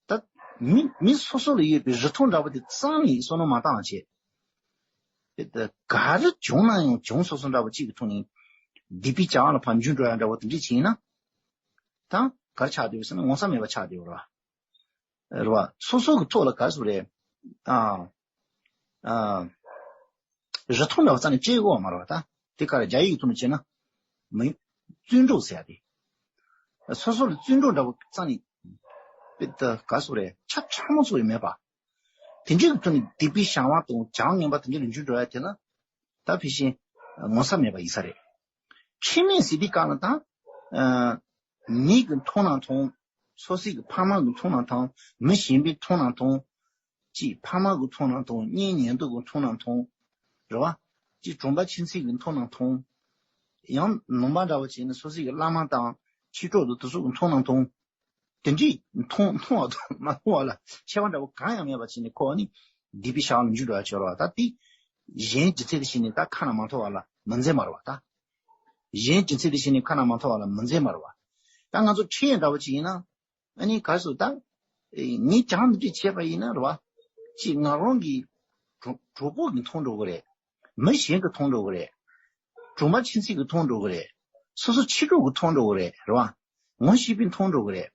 ད་མི་མི་སོ་སོ་ལ་ཡོད་པའི་རིགས་མཐོང་འདྲ་བོ་དེ་རྩ་ནས་བསམ་བློ་མ་བཏང་བ་བྱས། དེ་ད་ག་རེ་བྱུང་ན་ཡང་བྱུང་སོང་སོང་འདྲ་བོ་གཅིག་གི་ཐོག་ནས་སྡིག་པའི་བྱ་བ་ལ་ཕར་འཇུག་འགྲོ་ཡ་འདྲ་བོ་དེ་འདྲས་བྱས་ན། ད་ག་རེ་ཆགས་བསྡད་ཡོད་ཟེར་ན་ངོ་ཚ་མེད་པ་ཆགས་བསྡད་ཡོད་རེད་བ། རེད་བ། སོ་སོ་གི་ཐོག་ལ་ག་རེ་ཟེར་རེད། ཨ། ཨ། རིགས་མཐོང་འདྲ་བོ་རྩ་ནས་སྤྲད་དགོས་པ་མ་རེད་བ། ད་དེ་ག་རེ་རྒྱ་ཡིག་ཐོག་ནས་བྱས་ན། མི། བརྩོན་འགྲུས་ཟེར་ཡ་དེ། སོ་སོ་ལ་བརྩོན་འགྲུས་འདྲ་བོ་རྩ་ནས། དཔེ་ད་ག་རེ་ཟེར་རེད། ཆ་ཕྲ་མོ་ཙམ་ཡང་མེད་པ། དེ་འདྲའི་གི་ཐོག་ནས་སྡིག་པའི་བྱ་བ་དང་བྱ་བ་ངན་པ་དེ་འདྲ་ལ་འཇུག་འགྲོ་ཡ་དེ་ལ། ད་ཕལ་ཆེར་ངོ་ཚ་མེད་པ་ཡིན་ས་རེད། ཁྲེལ་མེད་ཟེར་དུས་སྐབས་ལ་ད། ཨ། མིག་གིས་མཐོང་ན་མཐོང་། སོ་སོའི་གི་ཕ་མ་གིས་མཐོང་ན་མཐོང་། མི་གཞན་པས་མཐོང་ན་མཐོང་། ཅིག་ཕ་མ་གིས་མཐོང་ན་མཐོང་། གཉེན་ཉེ་འདུག་གིས་མཐོང་ན་མཐོང་། རེད་བ། ཅིག་གྲོང་པ་ཁྱིམ་མཚེས་ཀྱིས་མཐོང་ན་མཐོང་། ཡང་ནང་པ་འདྲ་བོ་བྱས་ན་སོ་སོའི་གི་བླ་མ་དང་མཆེད་གྲོགས་དང་དེ་ཚོ་གིས་མཐོང་ན་མཐོང་། དེ་འདྲས་མཐོང་མཐོང་བ་དང་མ་མཐོང་བ་ལ་ཁྱད་པར་འདྲ་བོ་གང་ཡང་མེད་པ་བྱས་ནས་ཁོ་ནི་སྡིག་པའི་བྱ་བ་ལ་འཇུག་འགྲོ་ཡ་ཆོག་རེད་བ། ད་དེ་གཞན་རྒྱུ་མཚན་དེ་བྱས་ནས་ད་ཁ་ནང་མ་ཐོ་བ་ལ་མི་འཛེམ་པ་རེད་བ། ད་གཞན་རྒྱུ་མཚན་དེ་བྱས་ནས་ཁ་ནང་མ་ཐོ་བ་ལ་མི་འཛེམ་པ་རེད་བ། ད་ང་ཚོ་ཁྲེལ་ཡོད་འདྲ་བོ་ཅིག་ཡིན་ན། ཨ་ནི་ག་རེ་ཟེར། ད་ངས་ཀྱང་འདི་འདྲས་བྱས་པ་ཡིན་ན་རེད་བ། ཅིག་ང་རང་གི་གྲོགས་གྲོགས་པོ་གིས་མཐོང་འགྲོ་གི་རེད། མི་གཞན་གྱིས་མཐོང་འགྲོ་གི་རེད། གྲོང་པ་ཁྱིམ་མཚེས་ཀྱིས་མཐོང་འགྲོ་གི་རེད། སོ་སོ་མཆེད་གྲོགས་ཀྱིས་མཐོང་འགྲོ་གི་རེད། རེད་བ། ངོ་ཤེས་པས་མཐོང་འགྲོ་གི་རེད།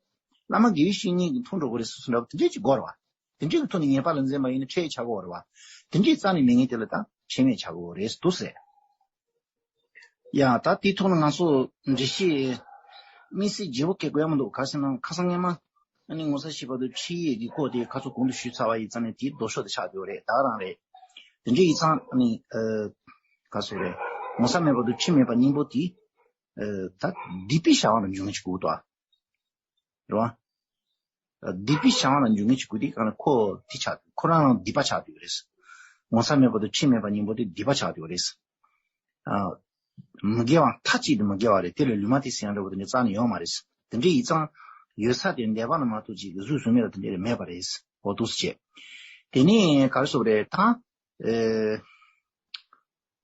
བླ་མ་དགེ་བའི་བཤེས་གཉེན་གྱིས་མཐོང་འགྲོ་གི་རེད་བསམ་བསམ་འདྲ་བོ་དེ་འདྲས་ཅིག་དགོས་རེད་བ། དེ་འདྲས་ཀྱི་ཐོག་ནས་ཉེས་པ་ལ་འཛེམ་པ་ཡིན་ན་ཁྲེལ་ཆགས་ཀྱི་ཡོད་རེད་བ། དེ་འདྲས་རྩ་ནས་མེད་མཁན་དེ་ལ་ད་ཁྲེལ་མེད་ཆགས་ཀྱི་ཡོད་རེད་འདུག་ཟེར། ཡ། ད་དེའི་ཐོག་ལ་ང་ཚོ་འགྲེལ་བཤད་དམིགས་བསལ་རྒྱས་པོ་གང་ཡང་དགོས་ཡ་མི་འདུག་ག་རེ་ཟེར་ན་ཁ་སང་སྔོན་མ་ཨ་ནི་ངོ་ཚ་ཤེས་པ་དང་ཁྲིད་ཡིག་གི་སྐོར་དེ་ཁ་ཚོ་གོང་དུ་ཞུས་ཚར་བ་ཡིན་ཙང་ནས་དེའི་ལྡོག་ཕྱོགས་དེ་ཆགས་བསྡད་ཡོད་རེད། ད་ག་རང་རེད། དེ་འདྲ་ཡིན་ཙང་ཨ་ནི་ཨ་ག་རེ་ཟེར་རེད། ངོ་ཚ་མེད་པ་དང་ཁྲིམས་མེད་པ་གཉིས་པོ་དེ་ཨ་ད་སྡིག་པའི་བྱ་བ་ལ་འཇུག་ངེས་ཅིག་དགོས་འདུག་ཨ། རེད་བ། སྡིག་པའི་བྱ་བ་ལ་འཇུག་ངེས་ཅིག་དགོས་དུས་གང་ལ་ཁོ་དེ་ཆགས། ཁོ་རང་རང་སྡིག་པ་ཆགས་བསྡད་ཡོད་རེད། ངོ་ཚ་མེད་པ་དང་ཁྲིམས་མེད་པ་གཉིས་པོ་དེ་སྡིག་པ་ཆགས་བསྡད་ཡོད་རེད། ཨ། མི་དགེ་བ་མཐའ་གཅིག་ཏུ་མི་དགེ་བ་རེད། དེ་ལས་ལུས་མ་བཏུབ་ཟེར་ཡང་འདྲ་བོ་དེ་འདྲ་རྩ་ནས་ཡོད་མ་རེད། དེ་འདྲ་ཡིན་ཙང་ཡོད་ས་དེ་འདས་པ་ལ་མ་གཏོགས་ཅིག་གཟུགས་བཟོས་མེད་ལ་དེ་འདྲ་རེད་མེད་པ་རེད། འོ་འདུག་སེ་བྱས། དེ་ནས་ག་རེ་ཟེར་དགོས་རེད་ད།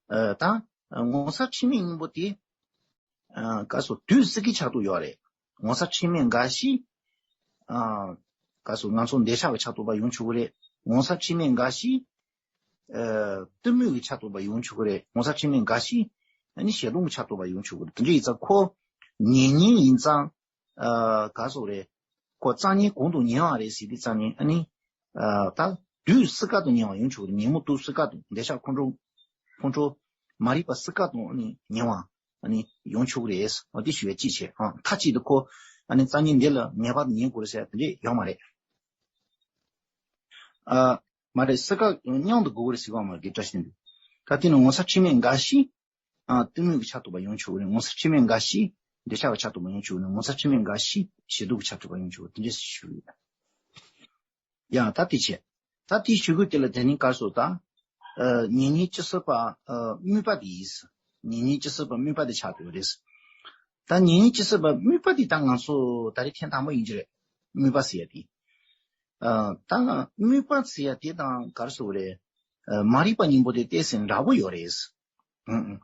ཨེ། ཨ། ད་ངོ་ཚ་ཁྲེལ་མེད་གཉིས་པོ་དེ། ཨ། ག་རེ་ཟེར། དུས་སྲིད་ཀྱི་ཆ་དུ་ཡོད་རེད། ངོ་ཚ་ཁྲེལ་མེད་འགའ་ཞིག་ཨ། ག་རེ་ཟེར། ང་ཚོ་འདོད་ཆགས་ཀྱི་ཆ་དུ་པ་ཡོང་ཆོག་གི་རེད། ངོ་ཚ་ཁྲེལ་མེད་འགའ་ཞིག་ཨ། གཏི་མུག་གི་ཆ་དུ་པ་ཡོང་ཆོག་གི་རེད། ངོ་ཚ་ཁྲེལ་མེད་འགའ་ཞིག་ཨ་ནི་ཞེ་སྡང་གི་ཆ་དུ་པ་ཡོང་ཆོག་གི་རེད། དེ་འདྲ་ཡིན་ཙང་ཁོ་ཉེ་ཉེ་ཡིན་ཙང་། ཨ། ག་རེ་ཟེར་དགོས་རེད། ཁོ་རྩ་ཉེ་གོང་དུ་ཉེ་བ་རེད་ཟེར་དུས་ཙང་ནས་ཨ་ནི། ཨ། ད་དུས་སྲིད་ཀ་དང་ཉེ་བ་ཡོང་ཆོག་གི་རེད། ཉོན་མོངས་དུས་སྲིད་ཀ་དང་འདོད་ཆགས་ཁོང་ཁྲོ། ཁོང་ཁྲོ། མ་རིག་པ་སྲིད་ཀ་དང་ཨ་ནི་ཉེ་བ་ཨ་ནི་ཡོང་ཆོག་གི་རེད། འོ་དེ་ཞུ་བའི་ཅི་བྱེད། ཨ། མཐའ་གཅིག་ཏུ་ཁོ་ཨ་ནི་རྩ་ཉེ་འདི་ལ་ངེས་པར་དུ་ཉེ་དགོས་རེད་ཟེར་དེ་འདྲས་ཡོད་མ་རེད། ཨ། མ་རེད། སྲིད་ཀ་མཉམ་དུ་དགོས་ཀྱི་རེད་ཟེར་གི་མ་རེད། བཀྲ་ཤིས་འདུག་ད་དེ་ནི་ངོ་ཚ་ཁྲེལ་མེད་འགའ་ཞིག་ཨ། གཏི་མུག་གི་ཆ་དུ་པ་ཡོང་ཆོག་གི་རེད། ངོ་ཚ་ཁྲེལ་མེད་འགའ་ཞིག་འདོད་ཆགས་ཀྱི་ཆ་དུ་པ་ཡོང་ཆོག་གི་རེད། ངོ་ཚ་ཁྲེལ་མེད་འགའ་ཞིག་ཞེ་སྡང་གི་ཆ་དུ་པ་ཡོང་ཆོག་གི་རེད། དེ་འདྲས་ཞུ་གི་ཡོད། ཡང་ད་དེ་བྱས། ད་དེ་ཞུ་དགོས་དེ་ལ་དེ་ནི་ག་རེ་ཟེར་ད། ཨ། ཉེ་ཉེ་ཅི་སྲིད་པ། ཨ། དམིགས་པ་དེ་ཡིན། ཉེ་ཉེ་ཅི་སྲིད་པ་དམིགས་པ་དེ་ཆགས་བསྡད་ཡོད་རེད། ད་ཉེ་ཉེ་ཅི་སྲིད་པ་དམིགས་པ་དེ་ད་ང་ཚོ་ད་རེས་ཐེངས་དང་པོ་ཡིན་གྱི་རེད། དམིགས་པ་ཟེར་ཡ་དེ། ཨ། ད་དམིགས་པ་ཟེར་ཡ་དེ་དང་ག་རེ་ཟེར་དགོས་རེད། ཨ། མ་རིག་པ་གཉིས་པོ་དེ་ཏོག་ཙམ་འདྲ་པོ་ཡོད་རེད། ཨང་ཨང་།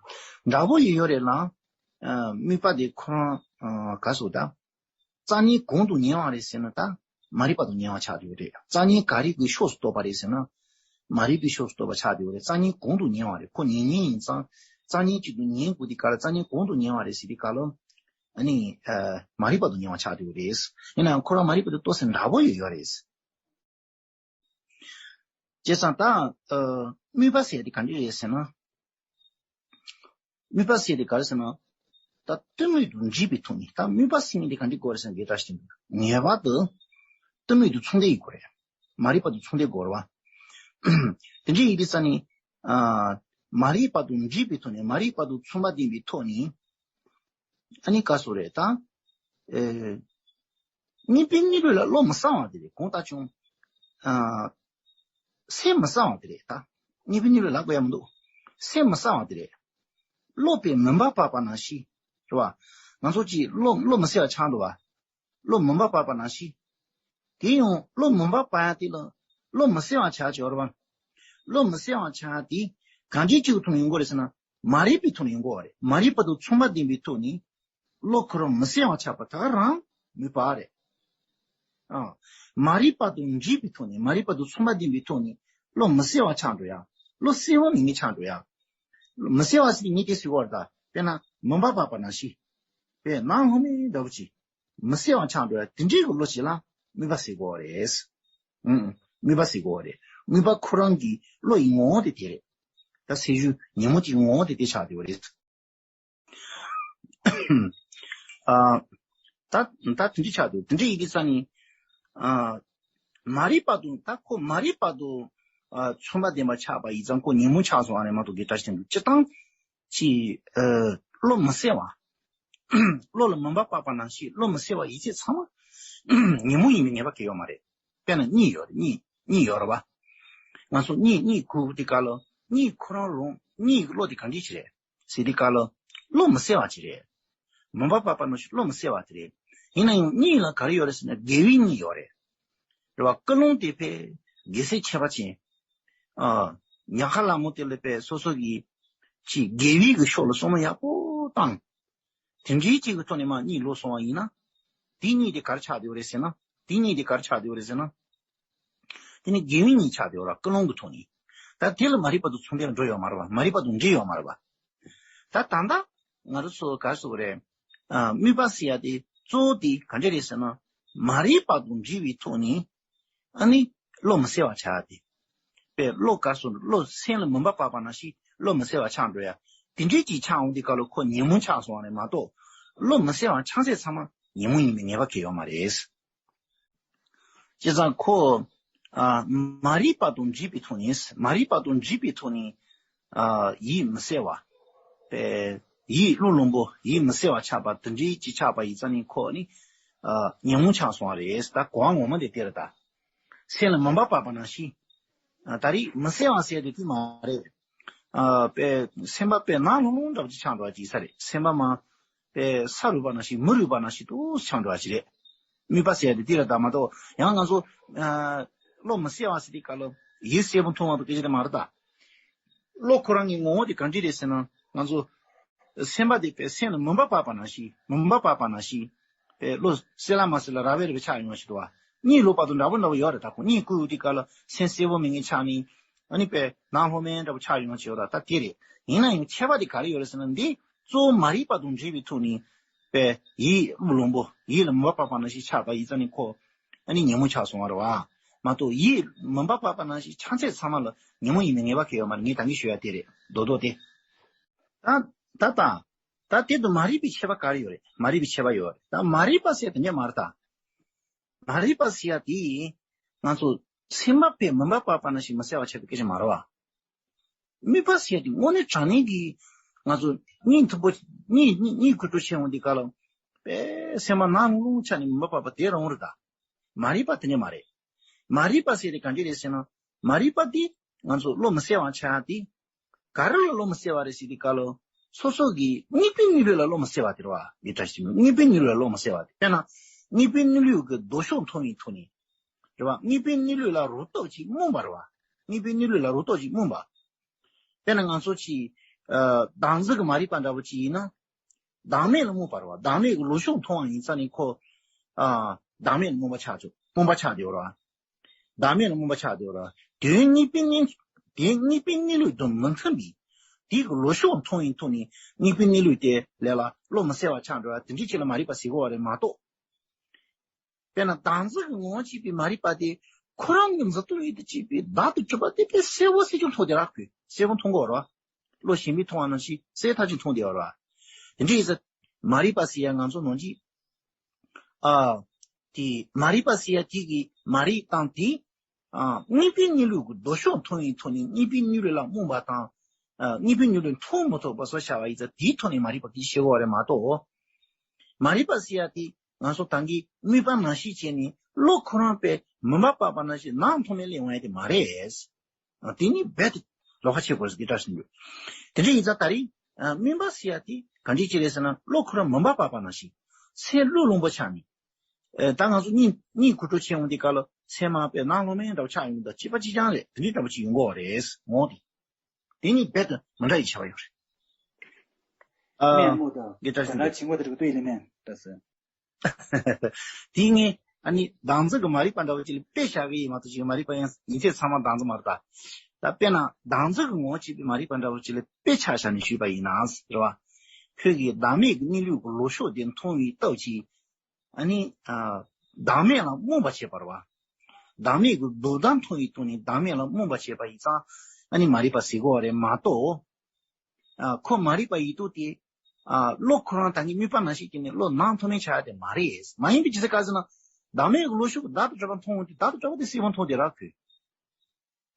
འདྲ་པོ་ཡོད་ཡོད་རེད་ལ། ཨ། དམིགས་པ་དེ་ཁོ་རང་། ཨ། ག་རེ་ཟེར་ད། རྩ་ཉེ་གོང་དུ་ཉེ་བ་རེད་ཟེར་ན་ད། མ་རིག་པ་དང་ཉེ་བ་ཆགས་བསྡད་ཡོད་རེད། རྩ་ཉེ་ག་རེ་གི་ཕྱོགས་སུ་གཏོགས་པ་རེད་ཟེར་ན། མ་རིག་པའི་ཕྱོགས་སུ་གཏོགས་པ་ཆགས་བསྡད་ཡོད་རེད། རྩ་ཉེ་གོང་དུ་ཉེ་བ་རེད། ཁོ་ཉེ་ཉེ་ཡིན་ཙང་། རྩ་ཉེ་གཅིག་ཏུ་ཉེ་དགོས་དུས་ག་ལ་རྩ་ཉེ་གོང་དུ་ཉེ་བ་རེད་ཟེར་དུས་ག་ལ། ཨ་ནི། ཨ། མ་རིག་པ་དང་ཉེ་བ་ཆགས་བསྡད་ཡོད་རེད། ཡིན་ནའང་ཁོ་རང་མ་རིག་པ་དང་ཏོག་ཙམ་འདྲ་པོ་ཡོད་ཡོད་རེད། བྱས་ཙང་ད། ཨ། དམིགས་པ་ཟེར་དེ་ག་འདྲ་རེད་ཟེར་ན། དམིགས་པ་ཟེར་དེ་ག་རེ་ཟེར་ན། ད་གཏི་མུག་ཏུ་འདྲིས་པའི་ཐོག་ནས་ད་མོས་པ་སེལ་མཁན་དེ་ག་འདྲ་དགོས་རེད་ཟེར་ན། དེ་ལྟར་ཞིག་ངེས་པར་དུ་གཏི་མུག་ཏུ་ཚོང་དེ་ཡིན་དགོས་རེད། མ་རིག་པ་དང་མཚུངས་ལྡན་དགོས་རེད་བ། དེ་འདྲ་ཡིན་དུས་ཙང་ནི། ཨ། མ་རིག་པ་དང་འདྲིས་པའི་ཐོག་ནས། མ་རིག་པ་དང་མཚུངས་པ་ལྡན་པའི་ཐོག་ནས། ཨ་ནི་ག་སོ་རེད་ད། ཨེ། གཉིས་པའི་གནས་ལུགས་ལ་བློ་མི་གསལ་བ་དེ་རེད། གང་ལྟར་ཀྱང་། ཨ། སེམས་མི་གསལ་བ་དེ་རེད་ད། གཉིས་པའི་གནས་ལུགས་ལབ་དགོས་ཡ་མི་འདུག་སེམས་མི་གསལ་བ་དེ་རེད། བློ་དཔེ་མུན་པ་བབས་པ་ནང་བཞིན། རེད་བ། ང་ཚོ་ཅིག་བློ་བློ་མི་གསལ་བ་ཆགས་འགྲོ་བ། བློ་མུན་པ་བབས་པ་ནང་བཞིན། དེ་ཡང་བློ་མུན་པ་བབས་ཡ་དེ་ལ་བློ་མི་གསལ་བ་ཆགས་ཀྱི་ཡོད་རེད་བ། བློ་མི་གསལ་བ་ཆགས་ཡ་དེ་གང་འདྲའི་ཅིག་གི་ཐོག་ནས་ཡོང་གི་རེད་ཟེར་ན། མ་རིག་པའི་ཐོག་ནས་ཡོང་གི་ཡོད་རེད། མ་རིག་པ་དང་མཚུངས་པ་ལྡན་པའི་ཐོག་ནས་བློ་ཁོ་རང་མི་གསལ་བ་ཆགས་པ་ད་ག་རང་མོས་པ་རེད། ཨ། མ་རིག་པ་དང་འདྲིས་པའི་ཐོག་ནས། མ་རིག་པ་དང་མཚུངས་པ་ལྡན་པའི་ཐོག་ནས་བློ་མི་གསལ་བ་ཆགས་འགྲོ་ཡ། བློ་གསལ་བ་མེད་མཁན་ཆགས་འགྲོ་ཡ། མི་གསལ་བ་ཟེར་དུས་ངས་དེ་ཟེར་གྱི་ཡོད་རེད་ད། དཔེར་ན་མུན་པ་བབས་པ་ནང་བཞིན། དཔེར་ནམ་ལྷོ་མེ་འདྲ་བོ་ཅིག་མི་གསལ་བ་ཆགས་འགྲོ་ཡ། དེ་འདྲའི་གི་བློ་ཞིག་ལ་མོས་པ་ཟེར་གྱི་ཡོད་རེད། ཨང་། མོས་པ་ཟེར་གྱི་ཡོད་རེད། མོས་པ་ཁོ་རང་གི་བློ་ཡི་ངོ་བོ་དེ་དེ་རེད། ད་སེམས་བྱུང་ཉོན་མོངས་ཀྱི་ངོ་བོ་དེ་དེ་ཆགས་བསྡད་ཡོད་རེད། ཨ། ད་ད་དེ་འདྲ་ཆགས་འདུག་དེ་འདྲ་ཡིན་དུས་ཙང་ནི། ཨ། མ་རིག་པ་དང་། ད་ཁོ་མ་རིག་པ་དང་། ཨ། མཚུངས་པ་ལྡན་པ་ཆགས་པ་ཡིན་ཙང་ཁོ་ཉོན་མོངས་ཆགས་སོང་བ་རེད་མ་གཏོགས། དེ་ལྟར་ཞིག་འདུག་སྤྱིར་བཏང་ཅིག་ཨ། བློ་མི་གསལ་བ། བློ་ལ་མུན་པ་བབས་པ་ནང་བཞིན། བློ་མི་གསལ་བ་ཡིན་ཚད་ཚང་མ་ཉོན་མོངས་ཡིན་པའི་ངེས་པ་གང་ཡང་ཡོད་མ་རེད། དཔེར་ན་གཉིད་ཡོད་རེད། གཉིད་གཉིད་ཡོད་རེད་བ། ང་ཚོ་གཉིད་གཉིད་ཁུག་དུས་སྐབས་ལ། གཉིད་ཁོ་རང་རང་། གཉིད་ཀྱི་བློ་དེ་ག་འདྲ་ཞིག་རེད་ཟེར་དུས་སྐབས་ལ། བློ་མི་གསལ་བ་ཅིག་རེད། མུན་པ་བབས་པ་ནང་བཞིན་བློ་མི་གསལ་བ་དེ་རེད། ཡིན་ན་ཡང་གཉིད་ལ་ག་རེ་ཡོད་རེད་ཟེར་ན། དགེ་བའི་གཉིད་ཡོད་རེད། རེད་བ། ཀུན་སློང་དེ་དཔེ་དགེ་སེམས་ཁྱད་པར་ཅན། ཨ། ཉག་ཁ་ལ་མོ་དེ་ལ་དཔེ་སོ་སོ་གི་ཅིག་དགེ་བའི་གི་ཕྱོགས་ལ་བསམ་བློ་ཡག་པོ་བཏང་། དེ་འདྲའི་ཅིག་གི་ཐོག་ནས་མར་གཉིད་ལོག་སོང་བ་ཡིན་ན། དེའི་གཉིད་དེ་ག་རེ་ཆགས་བསྡད་ཡོད་རེད་ཟེར་ན། དེའི་གཉིད་དེ་ག་རེ་ཆགས་བསྡད་ཡོད་རེད་ཟེར་ན། དེ་ནི་དགེ་བའི་གཉིད་ཆགས་བསྡད་ཡོད་རེད། ཀུན་སློང་གི་ཐོག་ནས། ད་དེ་ལ་མ་རིག་པ་དང་མཚུངས་ལྡན་འགྲོ་ཡོད་མ་རེད་བ། མ་རིག་པ་དང་འདྲེས་ཡོད་མ་རེད་བ། ད་ད་ལྟ་ང་རང་ཚོ་ག་རེ་ཟེར་དགོས་རེད། ཨ། མོས་པ་ཟེར་ཡ་དེ་གཙོ་བོ་དེ་ག་འདྲ་རེད་ཟེར་ན། མ་རིག་པ་དང་འདྲེས་པའི་ཐོག་ནས། ཨ་ནི་བློ་མི་གསལ་བ་ཆགས་ཏེ། དཔེ་བློ་ག་སོང་། བློ་སེམས་ལ་མུན་པ་བབས་པ་ནང་བཞིན་བློ་མི་གསལ་བ་ཆགས་འགྲོ་ཡ། དེ་འདྲའི་ཅིག་ཆགས་འོང་དུས་སྐབས་ལ་ཁོ་ཉོན་མོངས་ཆགས་སོང་བ་རེད་མ་གཏོགས། བློ་མི་གསལ་བ་ཆགས་ཚད་ཚང་མ་ཉོན་མོངས་ཡིན་པའི་ངེས་པ་གང་ཡང་ཡོད་མ་རེད། བྱས་ཙང་ཁོ། ཨ། མ་རིག་པ་དང་འདྲེས་པའི་ཐོག་ནས། མ་རིག་པ་དང་འདྲེས་པའི་ཐོག་ནས། ཨ། ཡིད་མི་གསལ་བ། པའི་ཡིད་རླུང་ལྷུན་པོ། ཡིད་མི་གསལ་བ་ཆགས་པ་དེ་འདྲའི་ཅིག་ཆགས་པ་ཡིན་ཙང་ནི་ཁོ་ནི། ཨ། ཉོན་མོངས་ཆགས་སོང་བ་རེད། ད་གོ་བ་ངོ་མ་དེ་དེ་རེད་ད། སེམས་ལ་མུན་པ་བབས་པ་ནང་བཞིན། ཨ། ད་རེས་མི་གསལ་བ་ཟེར་དེ་དེ་མ་རེད། ཨ། པའི་སེམས་པ་པའི་ནང་ལྷུང་ལྷུང་འདྲ་པོ་ཅིག་ཆགས་འགྲོ་བ་ཅིག་ས་རེད། སེམས་པ་མ། པའི་ས་རུབ་པ་ནང་བཞིན། མུ་རུབ་པ་ནང་བཞིན་དུ་ཆགས་འགྲོ་བ་ཅིག་རེད། མོས་པ་ཟེར་ཡ་དེ་དེ་རེད་ད་མ་གཏོགས། ཡང་ང་ཚོ། ཨ། བློ་མི་གསལ་བ་ཟེར་དུས་སྐབས་ལ་ཡིད་གསལ་པོ་མཐོང་བ་དང་སྐད་ཆ་དེ་མ་རེད་ད། བློ་ཁོ་རང་གི་ངོ་བོ་དེ་ག་འདྲ་རེད་ཟེར་ན། ང་ཚོ་སེམས་པ་དེ་པའི་སེམས་ལ་མུན་པ་བབས་པ་ནང་བཞིན། མུན་པ་བབས་པ་ནང་བཞིན། པའི་བློ་གསལ་ལ་མ་གསལ་ལ་ར་བའི་ར་བའི་ཆགས་ཡོང་བ་ཞིག་འདུག་བ། གཉིད་ལོག་པ་དང་འདྲ་པོ་འདྲ་པོ་ཡོད་རེད་ད། ཁོ་གཉིད་ཁུག་དུས་སྐབས་ལ་སེམས་གསལ་པོ་མེད་མཁན་ཆགས་ནས། ཨ་ནི་པའི་ནང་ལྷོ་མེ་འདྲ་པོ་ཆགས་ཡོང་བ་ཞིག་ཡོད་རེད་ད། དེ་རེད། ཡིན་ན་ཡང་ཁྱད་པར་དེ་ག་རེ་ཡོད་རེད་ཟེར་ན། འདི་གཙོ་བོ་མ་རིག་པ་དང་འདྲེས་པའི་ཐོག་ནས། པའི་ཡིད་རླུང་ལྷུན་པོ། ཡིད་ལ་མུན་པ་བབས་པ་ནང་བཞིན་ཆགས་པ་ཡིན་ཙང་ནི་ཁོ། ཨ་ནི་ཉོན་མོངས་ཆགས་སོང་བ་རེད་བ། མ་གཏོགས་ཡིད་མུན་པ་བབས་པ་ནང་བཞིན་ཆགས་ཚད་ཚང་མ་ལ་ཉོན་མོངས་ཡིན་པའི་ངེས་པ་གང་ཡང་ཡོད་མ་རེད། ངས་ད་གིན་ཞུ་ཡ་དེ་རེད། རྡོག་རྡོག་དེ། ད་ད་ད། ད་དེ་དང་མ་རིག་པའི་ཁྱད་པར་ག་རེ་ཡོད་རེད། མ་རིག་པའི་ཁྱད་པར་ཡོད་རེད། ད་མ་རིག་པ་ཟེར་དེ་འདྲ་མ་རེད་ད། མ་རིག་པ་ཟེར་ཡ་དེ། ང་ཚོ་སེམས་པ་པའི་མུན་པ་བབས་པ་ནང་བཞིན་མི་གསལ་བ་ཆགས་པའི་སྐད་ཆ་མ་རེད་བ། མོས་པ་ཟེར་ཡ་དེ་དངོས་གནས་དྲང་གནས་ཀྱི་ང་ཚོ་གཉིད་མཐུག་པོ། གཉིད་གཉིད་གཉིད་ཁུག་འགྲོ་བྱེད་འོང་དུས་སྐབས་ལ། པའི་སེམས་པ་ནང་ལྷུང་ལྷུང་ཆགས་ནས་མུན་པ་བབས་པ་དེ་རང་རེད་ད། མ་རིག་པ་དེ་འདྲ་མ་རེད། མ་རིག་པ་ཟེར་དེ་ག་འདྲ་རེད་ཟེར་ན། མ་རིག་པ་དེ་ང་ཚོ་བློ་མི་གསལ་བ་ཆགས་ཡ་དེ། ག་རེ་ལ་བློ་མི་གསལ་བ་རེད་ཟེར་དུས་སྐབས་ལ། སོ་སོ་གི་དངོས་པོའི་གནས་ལུགས་ལ་བློ་མི་གསལ་བ་དེ་རེད་བ། འདི་ལྟར་ཞིག་དངོས་པོའི་གནས་ལུགས་ལ་བློ་མི་གསལ་བ་དེ། དཔེར་ན། དངོས་པོའི་གནས་ལུགས་ཀྱི་ལྡོག་ཕྱོགས་མཐོང་བའི་ཐོག་ནས། རེད་བ། དངོས་པོའི་གནས་ལུགས་ལ་རོ་ཏོག་ཅིག་རྨོངས་པ་རེད་བ། དངོས་པོའི་གནས་ལུགས་ལ་རོ་ཏོག་ཅིག་རྨོངས་པ། དཔེར་ན་ང་ཚོ་ཅིག་ཨ། བདག་འཛིན་གྱི་མ་རིག་པ་འདྲ་པོ་ཅིག་ཡིན་ན། བདག་མེད་ལ་རྨོངས་པ་རེད་བ། བདག་མེད་ཀྱི་ལྡོག་ཕྱོགས་མཐོང་བ་ཡིན་ཙང་ནི་ཁོ། ཨ། བདག་མེད་ལ་རྨོངས་པ་ཆགས་ཆོག་རྨོངས་པ་ཆགས་བསྡད་ཡོད་རེད་བ། བདག་མེད་ལ་རྨོངས་པ་ཆགས་བསྡད་ཡོད་རེད་བ། དོན་དངོས་པོའི་གནས། དེ་དངོས་པོའི་གནས་ལུགས་དང་མི་མཐུན་པའི། དེ་གི་ལྡོག་ཕྱོགས་མཐོང་བའི་ཐོག་ནས་དངོས་པོའི་གནས་ལུགས་དེ་ལ་ལ་བློ་མི་གསལ་བ་ཆགས་འགྲོ་བ་དེ་འདྲའི་ཅིག་ལ་མ་རིག་པ་ཟེར་གྱི་ཡོད་རེད་མ་གཏོགས། དཔེར་ན་བདག་འཛིན་གྱི་ངོ་བོ་བྱས་པའི་མ་རིག་པ་དེ། ཁོ་རང་གི་འཛིན་སྟངས་ཡིན་དུ་བྱས་པའི་བདག་ཏུ་གྲུབ་པ་དེ་དཔེ་གསལ་པོ་གསལ་རྐྱང་མཐོང་བསྡད་ར། ཁོས་གསལ་པོ་མཐོང་གི་ཡོད་རེད་བ། བློ་ཞན་པས་མཐོང་བ་ནང་བཞིན་གསལ་ཐག་ཆོད་མཐོང་བསྡད་ཡོད་རེད་བ། དེ་འདྲ་ཡིན་ཙང་། མ་རིག་པ་ཟེར་ཡ་ང་ཚོ་ནང་གི་ཨ། དེ་མ་རིག་པ་ཟེར་ཡ་དེ་གི་མ་རིག་སྟངས་དེ། ཨ། དངོས་པོའི་གནས་ལུགས་ཀྱི་ལྡོག་ཕྱོགས་མཐོང་བའི་ཐོག་ནས་དངོས་པོའི་གནས་ལུགས་ལ་རྨོངས་པ་དང་། ཨ། དངོས་པོའི་གནས་ལུགས་མཐོང་མི་ཐུབ་པ་སོགས་བྱ་བ་ཡིན་ཙང་དེའི་ཐོག་ནས་མ་རིག་པ་དེ་ཤེས་དགོས་པ་རེད་མ་གཏོགས། མ་རིག་པ་ཟེར་ཡ་དེ་ང་ཚོ་ད་གིན་དམིགས་པ་ནང་བཞིན་བྱས་ནས་བློ་ཁོ་རང་དཔེ་མུན་པ་བབས་པ་ནང་བཞིན་ནང་མཐོང་མེད་ལས་འོང་ཡ་དེ་མ་རེད། ཨ། དེ་ནི་རྦད་དེ་ལོགས་ཀ་ཕྱེ་དགོས་ཟེར་གྱི་བཀྲ་ཤིས་འདུག་དེ་འདྲ་ཡིན་ཙང་ད་རེས། ཨ། སྨོན་པ་ཟེར་ཡ་དེ་ག་འདྲས་ཅིག་རེད་ཟེར་ན་བློ་ཁོ་རང་མུན་པ་བབས་པ་ནང་བཞིན་སེམས་རླུང་ལོང་པོ་ཆགས་ནས། ཨ། ད་ང་ཚོ་གཉིད་གཉིད་ཁུག་འཕྲོ་ཆེ་འོང་དུས་སྐབས་ལ་སེམས་མ་དཔེ་ནང་ལོག་མེད་འདྲ་བོ་ཆགས་ཡོང་དུས་སྐྱིད་པ་ཅིག་ཅང་རེད། དེ་འདྲས་འདྲ་བོ་ཅིག་ཡོང་གི་ཡོད་རེད་ངོ་དེ། དེ་ནི་རྦད་དེ་མི་འདྲ་ཡི་ཆགས་ཡོད་རེད། ཨ། སྨན་མོ་དང་དགེ་བཀྲ་ཤིས་ག་འདྲ་འདུག་བྱེད་དགོས་དེ་རིགས་ལྟོས་ཡིན་ལེ་སྨན་ད་ཟེར། དེ་ངས་ཨ་ནི་བདག་འཛིན་གྱི་མ་རིག་པ་འདྲ་བོ་ཅིག་ལ་དཔེ་བཞག་གི་ཡིན་མ་གཏོགས་ཅིག་མ་རིག་པ་ཡིན་ཡིན་ཚད་ཚང་མ་བདག་འཛིན་མ་རེད་ད། ད་དཔེར་ན་བདག་འཛིན་གྱི་ངོ་བོ་གཅིག་པའི་མ་རིག་པ་འདྲ་བོ་ཅིག་ལ་དཔེ་ཆ་བཞག་ནས་ཞུས་པ་ཡིན་ན་རེད་བ། ཁྱོད་ཀྱིས་བདག་མེད་ཀྱི་གནས་ལུགས་ཀྱི་ལྡོག་ཕྱོགས་དེ་མཐོང་བའི་སྟོབས་ཀྱིས། ཨ་ནི། ཨ། བདག་མེད་ལ་རྨོངས་པ་བྱེད་པ་རེད་བ། བདག་མེད་ཀྱི་ལྡོག་ཟླ་མཐོང་བའི་སྟེང་ནས་བདག་མེད་ལ་རྨོངས་པ་བྱེད་པ་ཡིན་ཙང་། ཨ་ནི་མ་རིག་པ་ཟེར་དགོས་པ་རེད་མ་གཏོགས། ཨ། ཁོ་མ་རིག་པ་ཡིན་དུས་དེ། ཨ། བློ་ཁོ་རང་ད་གིན་དམིགས་པ་ནང་བཞིན་བྱས་ནས་བློ་ནང་མཐོང་མེད་ཆགས་ཡ་དེ་མ་རེད། མ་ཡིན་པའི་ཇི་སྲིད་ག་ཟེར་ན། བདག་མེད་ཀྱི་ལྡོག་ཕྱོགས་བདག་ཏུ་གྲུབ་པ་མཐོང་འོང་དུས་བདག་ཏུ་གྲུབ་པ་དེ་གསལ་པོ་མཐོང་བསྡད་ར་ཁོས།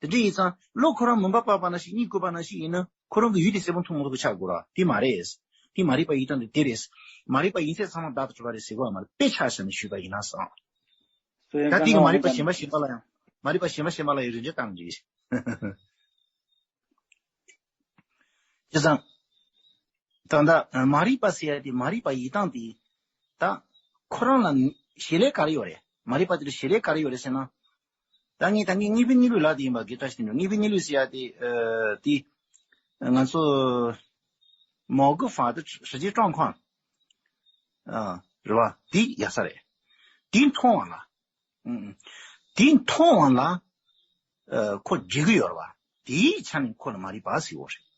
དེ་འདྲ་ཡིན་ཙང་བློ་ཁོ་རང་མུན་པ་བབས་པ་ནང་བཞིན་གཉིད་ཁུག་པ་ནང་བཞིན་ཡིན་ན་ཁོ་རང་གི་ཡུལ་དེ་གསལ་པོ་མཐོང་མི་ཐུབ་པ་ཆགས་དགོས་ར། དེ་མ་རེད། དེ་མ་རིག་པ་ཡིན་སྟངས་དེ་དེ་རེད། མ་རིག་པ་ཡིན་ཚད་ཚང་མ་བདག་ཏུ་གྲུབ་པ་རེད་ཟེར་དགོས་པ་མ་རེད། དཔེ་ཆ་བཞག་ནས་ཞུས་པ་ཡིན་ན་བསམ། ད་དེ་གི་མ་རིག་པ་གཞན་པ་གཞན་པ་ལ་ཡང་མ་རིག་པ་གཞན་པ་གཞན་པ་ལ་ཡང་རིགས་འགྲེ་བཏང་རྗེས། བྱས་ཙང་། ད་ལྟ་མ་རིག་པ་ཟེར་ཡ་དེ་མ་རིག་པ་ཡིན་སྟངས་དེ། ད་ཁོ་རང་ལ་བྱེད་ལས་ག་རེ་ཡོད་རེད། མ་རིག་པ་དེ་ལ་བྱེད་ལས་ག་རེ་ཡོད་རེད་ཟེར་ན། ད་ངས་ད་ངས་དངོས་པོའི་གནས་ལུགས་ལབ་དེ་ཡིན་པ་དགེ་བཀྲ་ཤིས་དོན་གྲུབ། དངོས་པོའི་གནས་ལུགས་ཟེར་ཡ་དེ། ཨ། དེ། ང་ཚོ། མོ་གི་ཧྥ་དེ་ཧྲི་ཅི་ཀྲང་ཁོང་། ཨ། རེད་བ། དེ་ཡག་ས་རེད། དེ་མཐོང་བ་ལ། ཨུ། དེ་མཐོང་བ་ལ། ཨ། ཁོ་འགྲིག་གི་ཡོད་རེད་བ། དེའི་ཆ་ནས་ཁོ་ལ་མ་རིག་པ་ཟེར་བ་རེད།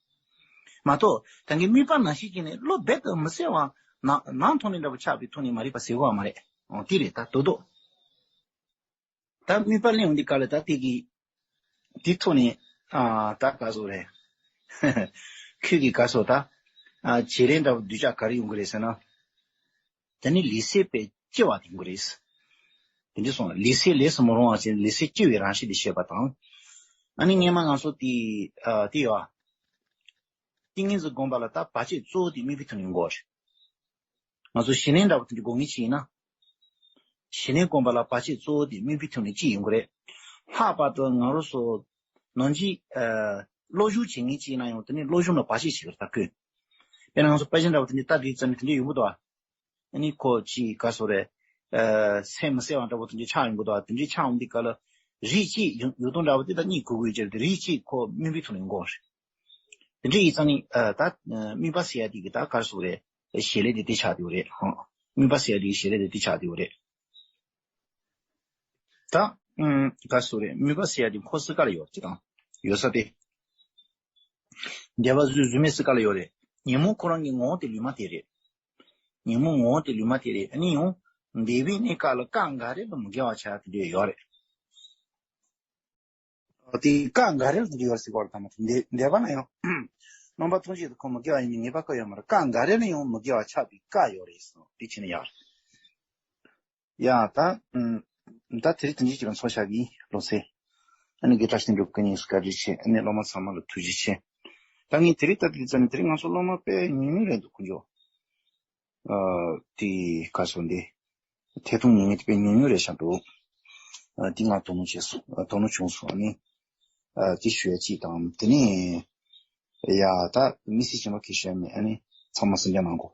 མ་གཏོགས་ད་གིན་དམིགས་པ་ནང་བཞིན་བྱས་ནས་བློ་རྦད་དུ་མི་གསལ་བ། ནང་ནང་མཐོང་ནས་འདྲ་པོ་ཆགས་པའི་ཐོག་ནས་མ་རིག་པ་ཟེར་དགོས་པ་མ་རེད། ཨོ། དེ་རེད་ད་དོ་དོ། ད་དམིགས་པ་གླེང་འོང་དུས་སྐབས་ལ་ད་དེ་གི། དེ་ཐོག་ནས། ཨ། ད་ག་ཟེར་རེད། ཁྱོད་ཀྱིས་ག་ཟེར་ད། ཨ། བྱེད་ལས་འདྲ་པོ་གདུལ་བྱ་ག་རེ་ཡོང་གི་རེད་ཟེར་ན། དེ་ནི་ལུས་སེམས་དཔེ་སྐྱིད་པ་དེ་ཡོང་གི་རེད། དེ་འདྲ་སོང་ལུས་སེམས་ལས་སུ་མི་རུང་བ་ཞིག་ལུས་སེམས་སྐྱིད་པའི་རང་བཞིན་དེ་བཤད་པ་དང་། ཨ་ནི་སྔོན་མ་ང་ཚོ་དེ། ཨ། དེ་ཡོད་ཨ། ཏིང་ངེ་འཛིན་སྒོམ་པ་ལ་ད་བར་ཆད་གཙོ་བོ་དེ་དམིགས་པའི་ཐོག་ནས་ཡོང་གི་རེད། ང་ཚོ་ཞི་གནས་འདྲ་པོ་དེ་འདྲ་སྒོམ་མཁན་ཅིག་ཡིན་ན། ཞི་གནས་སྒོམ་པ་ལ་བར་ཆད་གཙོ་བོ་དེ་དམིགས་པའི་ཐོག་ནས་གཅིག་ཡོང་གི་རེད། ལྷག་པར་དུ་ང་རང་ཚོ་ནང་ཆོས། ཨ། སློབ་སྦྱོང་བྱེད་མཁན་ཅིག་ཡིན་ན་ཡང་དེ་ནི་སློབ་སྦྱོང་ལ་བར་ཆད་བྱེད་ཀྱི་རེད་ད་ཁོས། དཔེར་ན་ང་ཚོ་དཔེ་ཆ་འདྲ་པོ་དེ་འདྲ་ལྟ་དུས་ཙམ་ནས་དེ་འདྲ་ཡོང་གི་འདུག་ཨ། ཨ་ནི་ཁོ་ཅིག་ག་ཟེར་རེད། ཨ། སེམས་མི་གསལ་བ་འདྲ་པོ་དེ་འདྲ་ཆགས་ཡོང་གི་འདུག་ཨ། དེ་འདྲ་ཆགས་ཡོང་དུས་སྐབས་ལ། རིགས་གཅིག་ཡོང་ཡོང་སྟངས་འདྲ་པོ་དེ་ད་གཉིད་ཁུག་གི་ཡོད་ཅེས་རེད། རིགས་གཅིག་ཁོ་དམིགས་པའི་ཐོག་ནས་ཡོང་གི་རེད། དེ་འདྲ་ཡིན་ཙང་ནི། ཨ། ད་དམིགས་པ་ཟེར་ཡ་དེ་གི་ད་ག་རེ་ཟེར་དགོས་རེད། བྱེད་ལས་དེ་དེ་ཆགས་བསྡད་ཡོད་རེད། ཧང་། དམིགས་པ་ཟེར་ཡ་དེ་གི་བྱེད་ལས་དེ་དེ་ཆགས་བསྡད་ཡོད་རེད། ད། ཨུམ། ག་རེ་ཟེར་དགོས་རེད། དམིགས་པ་ཟེར་ཡ་དེ་ཁོ་སྲིད་ག་ལ་ཡོད་ཅེ་དང་། ཡོད་ས་དེ། འདས་པ་བཟོས་བཟོས་མེད་སྲིད་ག་ལ་ཡོད་རེད། ཉོན་མོངས་ཁོ་རང་གི་ངོ་བོ་དེ་ལུས་མ་དེ་རེད། ཉོན་མོངས་ངོ་བོ་དེ་ལུས་མ་དེ་རེད། ཨ་ནི་ཡང་། འདས་པའི་གནས་སྐབས་ལ་སྐབས་འགའ་རེ་ལ་མི་དགེ་བ་བྱ་དེ་འདྲ་ཡོད་རེད། དེ་སྐབས་འགའ་རེ་ལ་དེ་འདྲ་ཡོད་རེད་ཟེར་གྱི་ཡོད་རེད་ད་མ་གཏོགས་འདས་འདས་པ་ན་ཡང་། རྣམ་པ་ཐམས་ཅད་དུ་ཁོ་མི་དགེ་བ་ཡིན་མིན་ངེས་པ་ཁོ་ཡོད་མ་རེད། སྐབས་འགའ་རེ་ལ་ཡང་མི་དགེ་བ་ཆགས་པའི་སྐབས་ཡོད་རེད་ཟེར་དེ་བྱས་ན་ཡག་རེད། ཡ་ད། ཨུམ། ད་དེ་རིང་དེ་འདྲ་ཅིག་ལ་ཚོགས་བཞག་གི་ལོ་ཚེ། ཨ་ནི་དགེ་བཀྲ་ཤིས་འགྲུབ་ཀུན་གཉིས་སུ་བཀའ་དྲིན་ཆེ། ཨ་ནི་སློབ་མ་ཚང་མ་ལ་ཐུགས་རྗེ་ཆེ། ད་ངས་དེ་རིང་ལྟ་དུས་ཙམ་ནས་དེ་རིང་ང་ཚོ་སློབ་མ་དཔེ་ཉུང་ཉུང་རེད་འདུག་ཁོ་ཚོ། ཨ། དེ་ག་ཟེར་འདི། ཐད་གཏོང་ཉུང་ཉུང་དེ་དཔེ་ཉུང་ཉུང་རེད་ཤག་འདུག་ཨ། དེ་ང་དོ་སྣང་བྱས་སོང་། ཨ། དོ་སྣང་བྱུང་སོང་། ཨ་ནི། ཨ། དེ་ཞུ་ཡ་གཅིག་དང་། དེ་ནས། ཡ་ད་དམིགས་བསལ་གཞན་པ་གང་ཞུ་ཡ་མེད། ཨ་ནི་ཚང་མ་གསན་རྒྱ་གནང་གོ།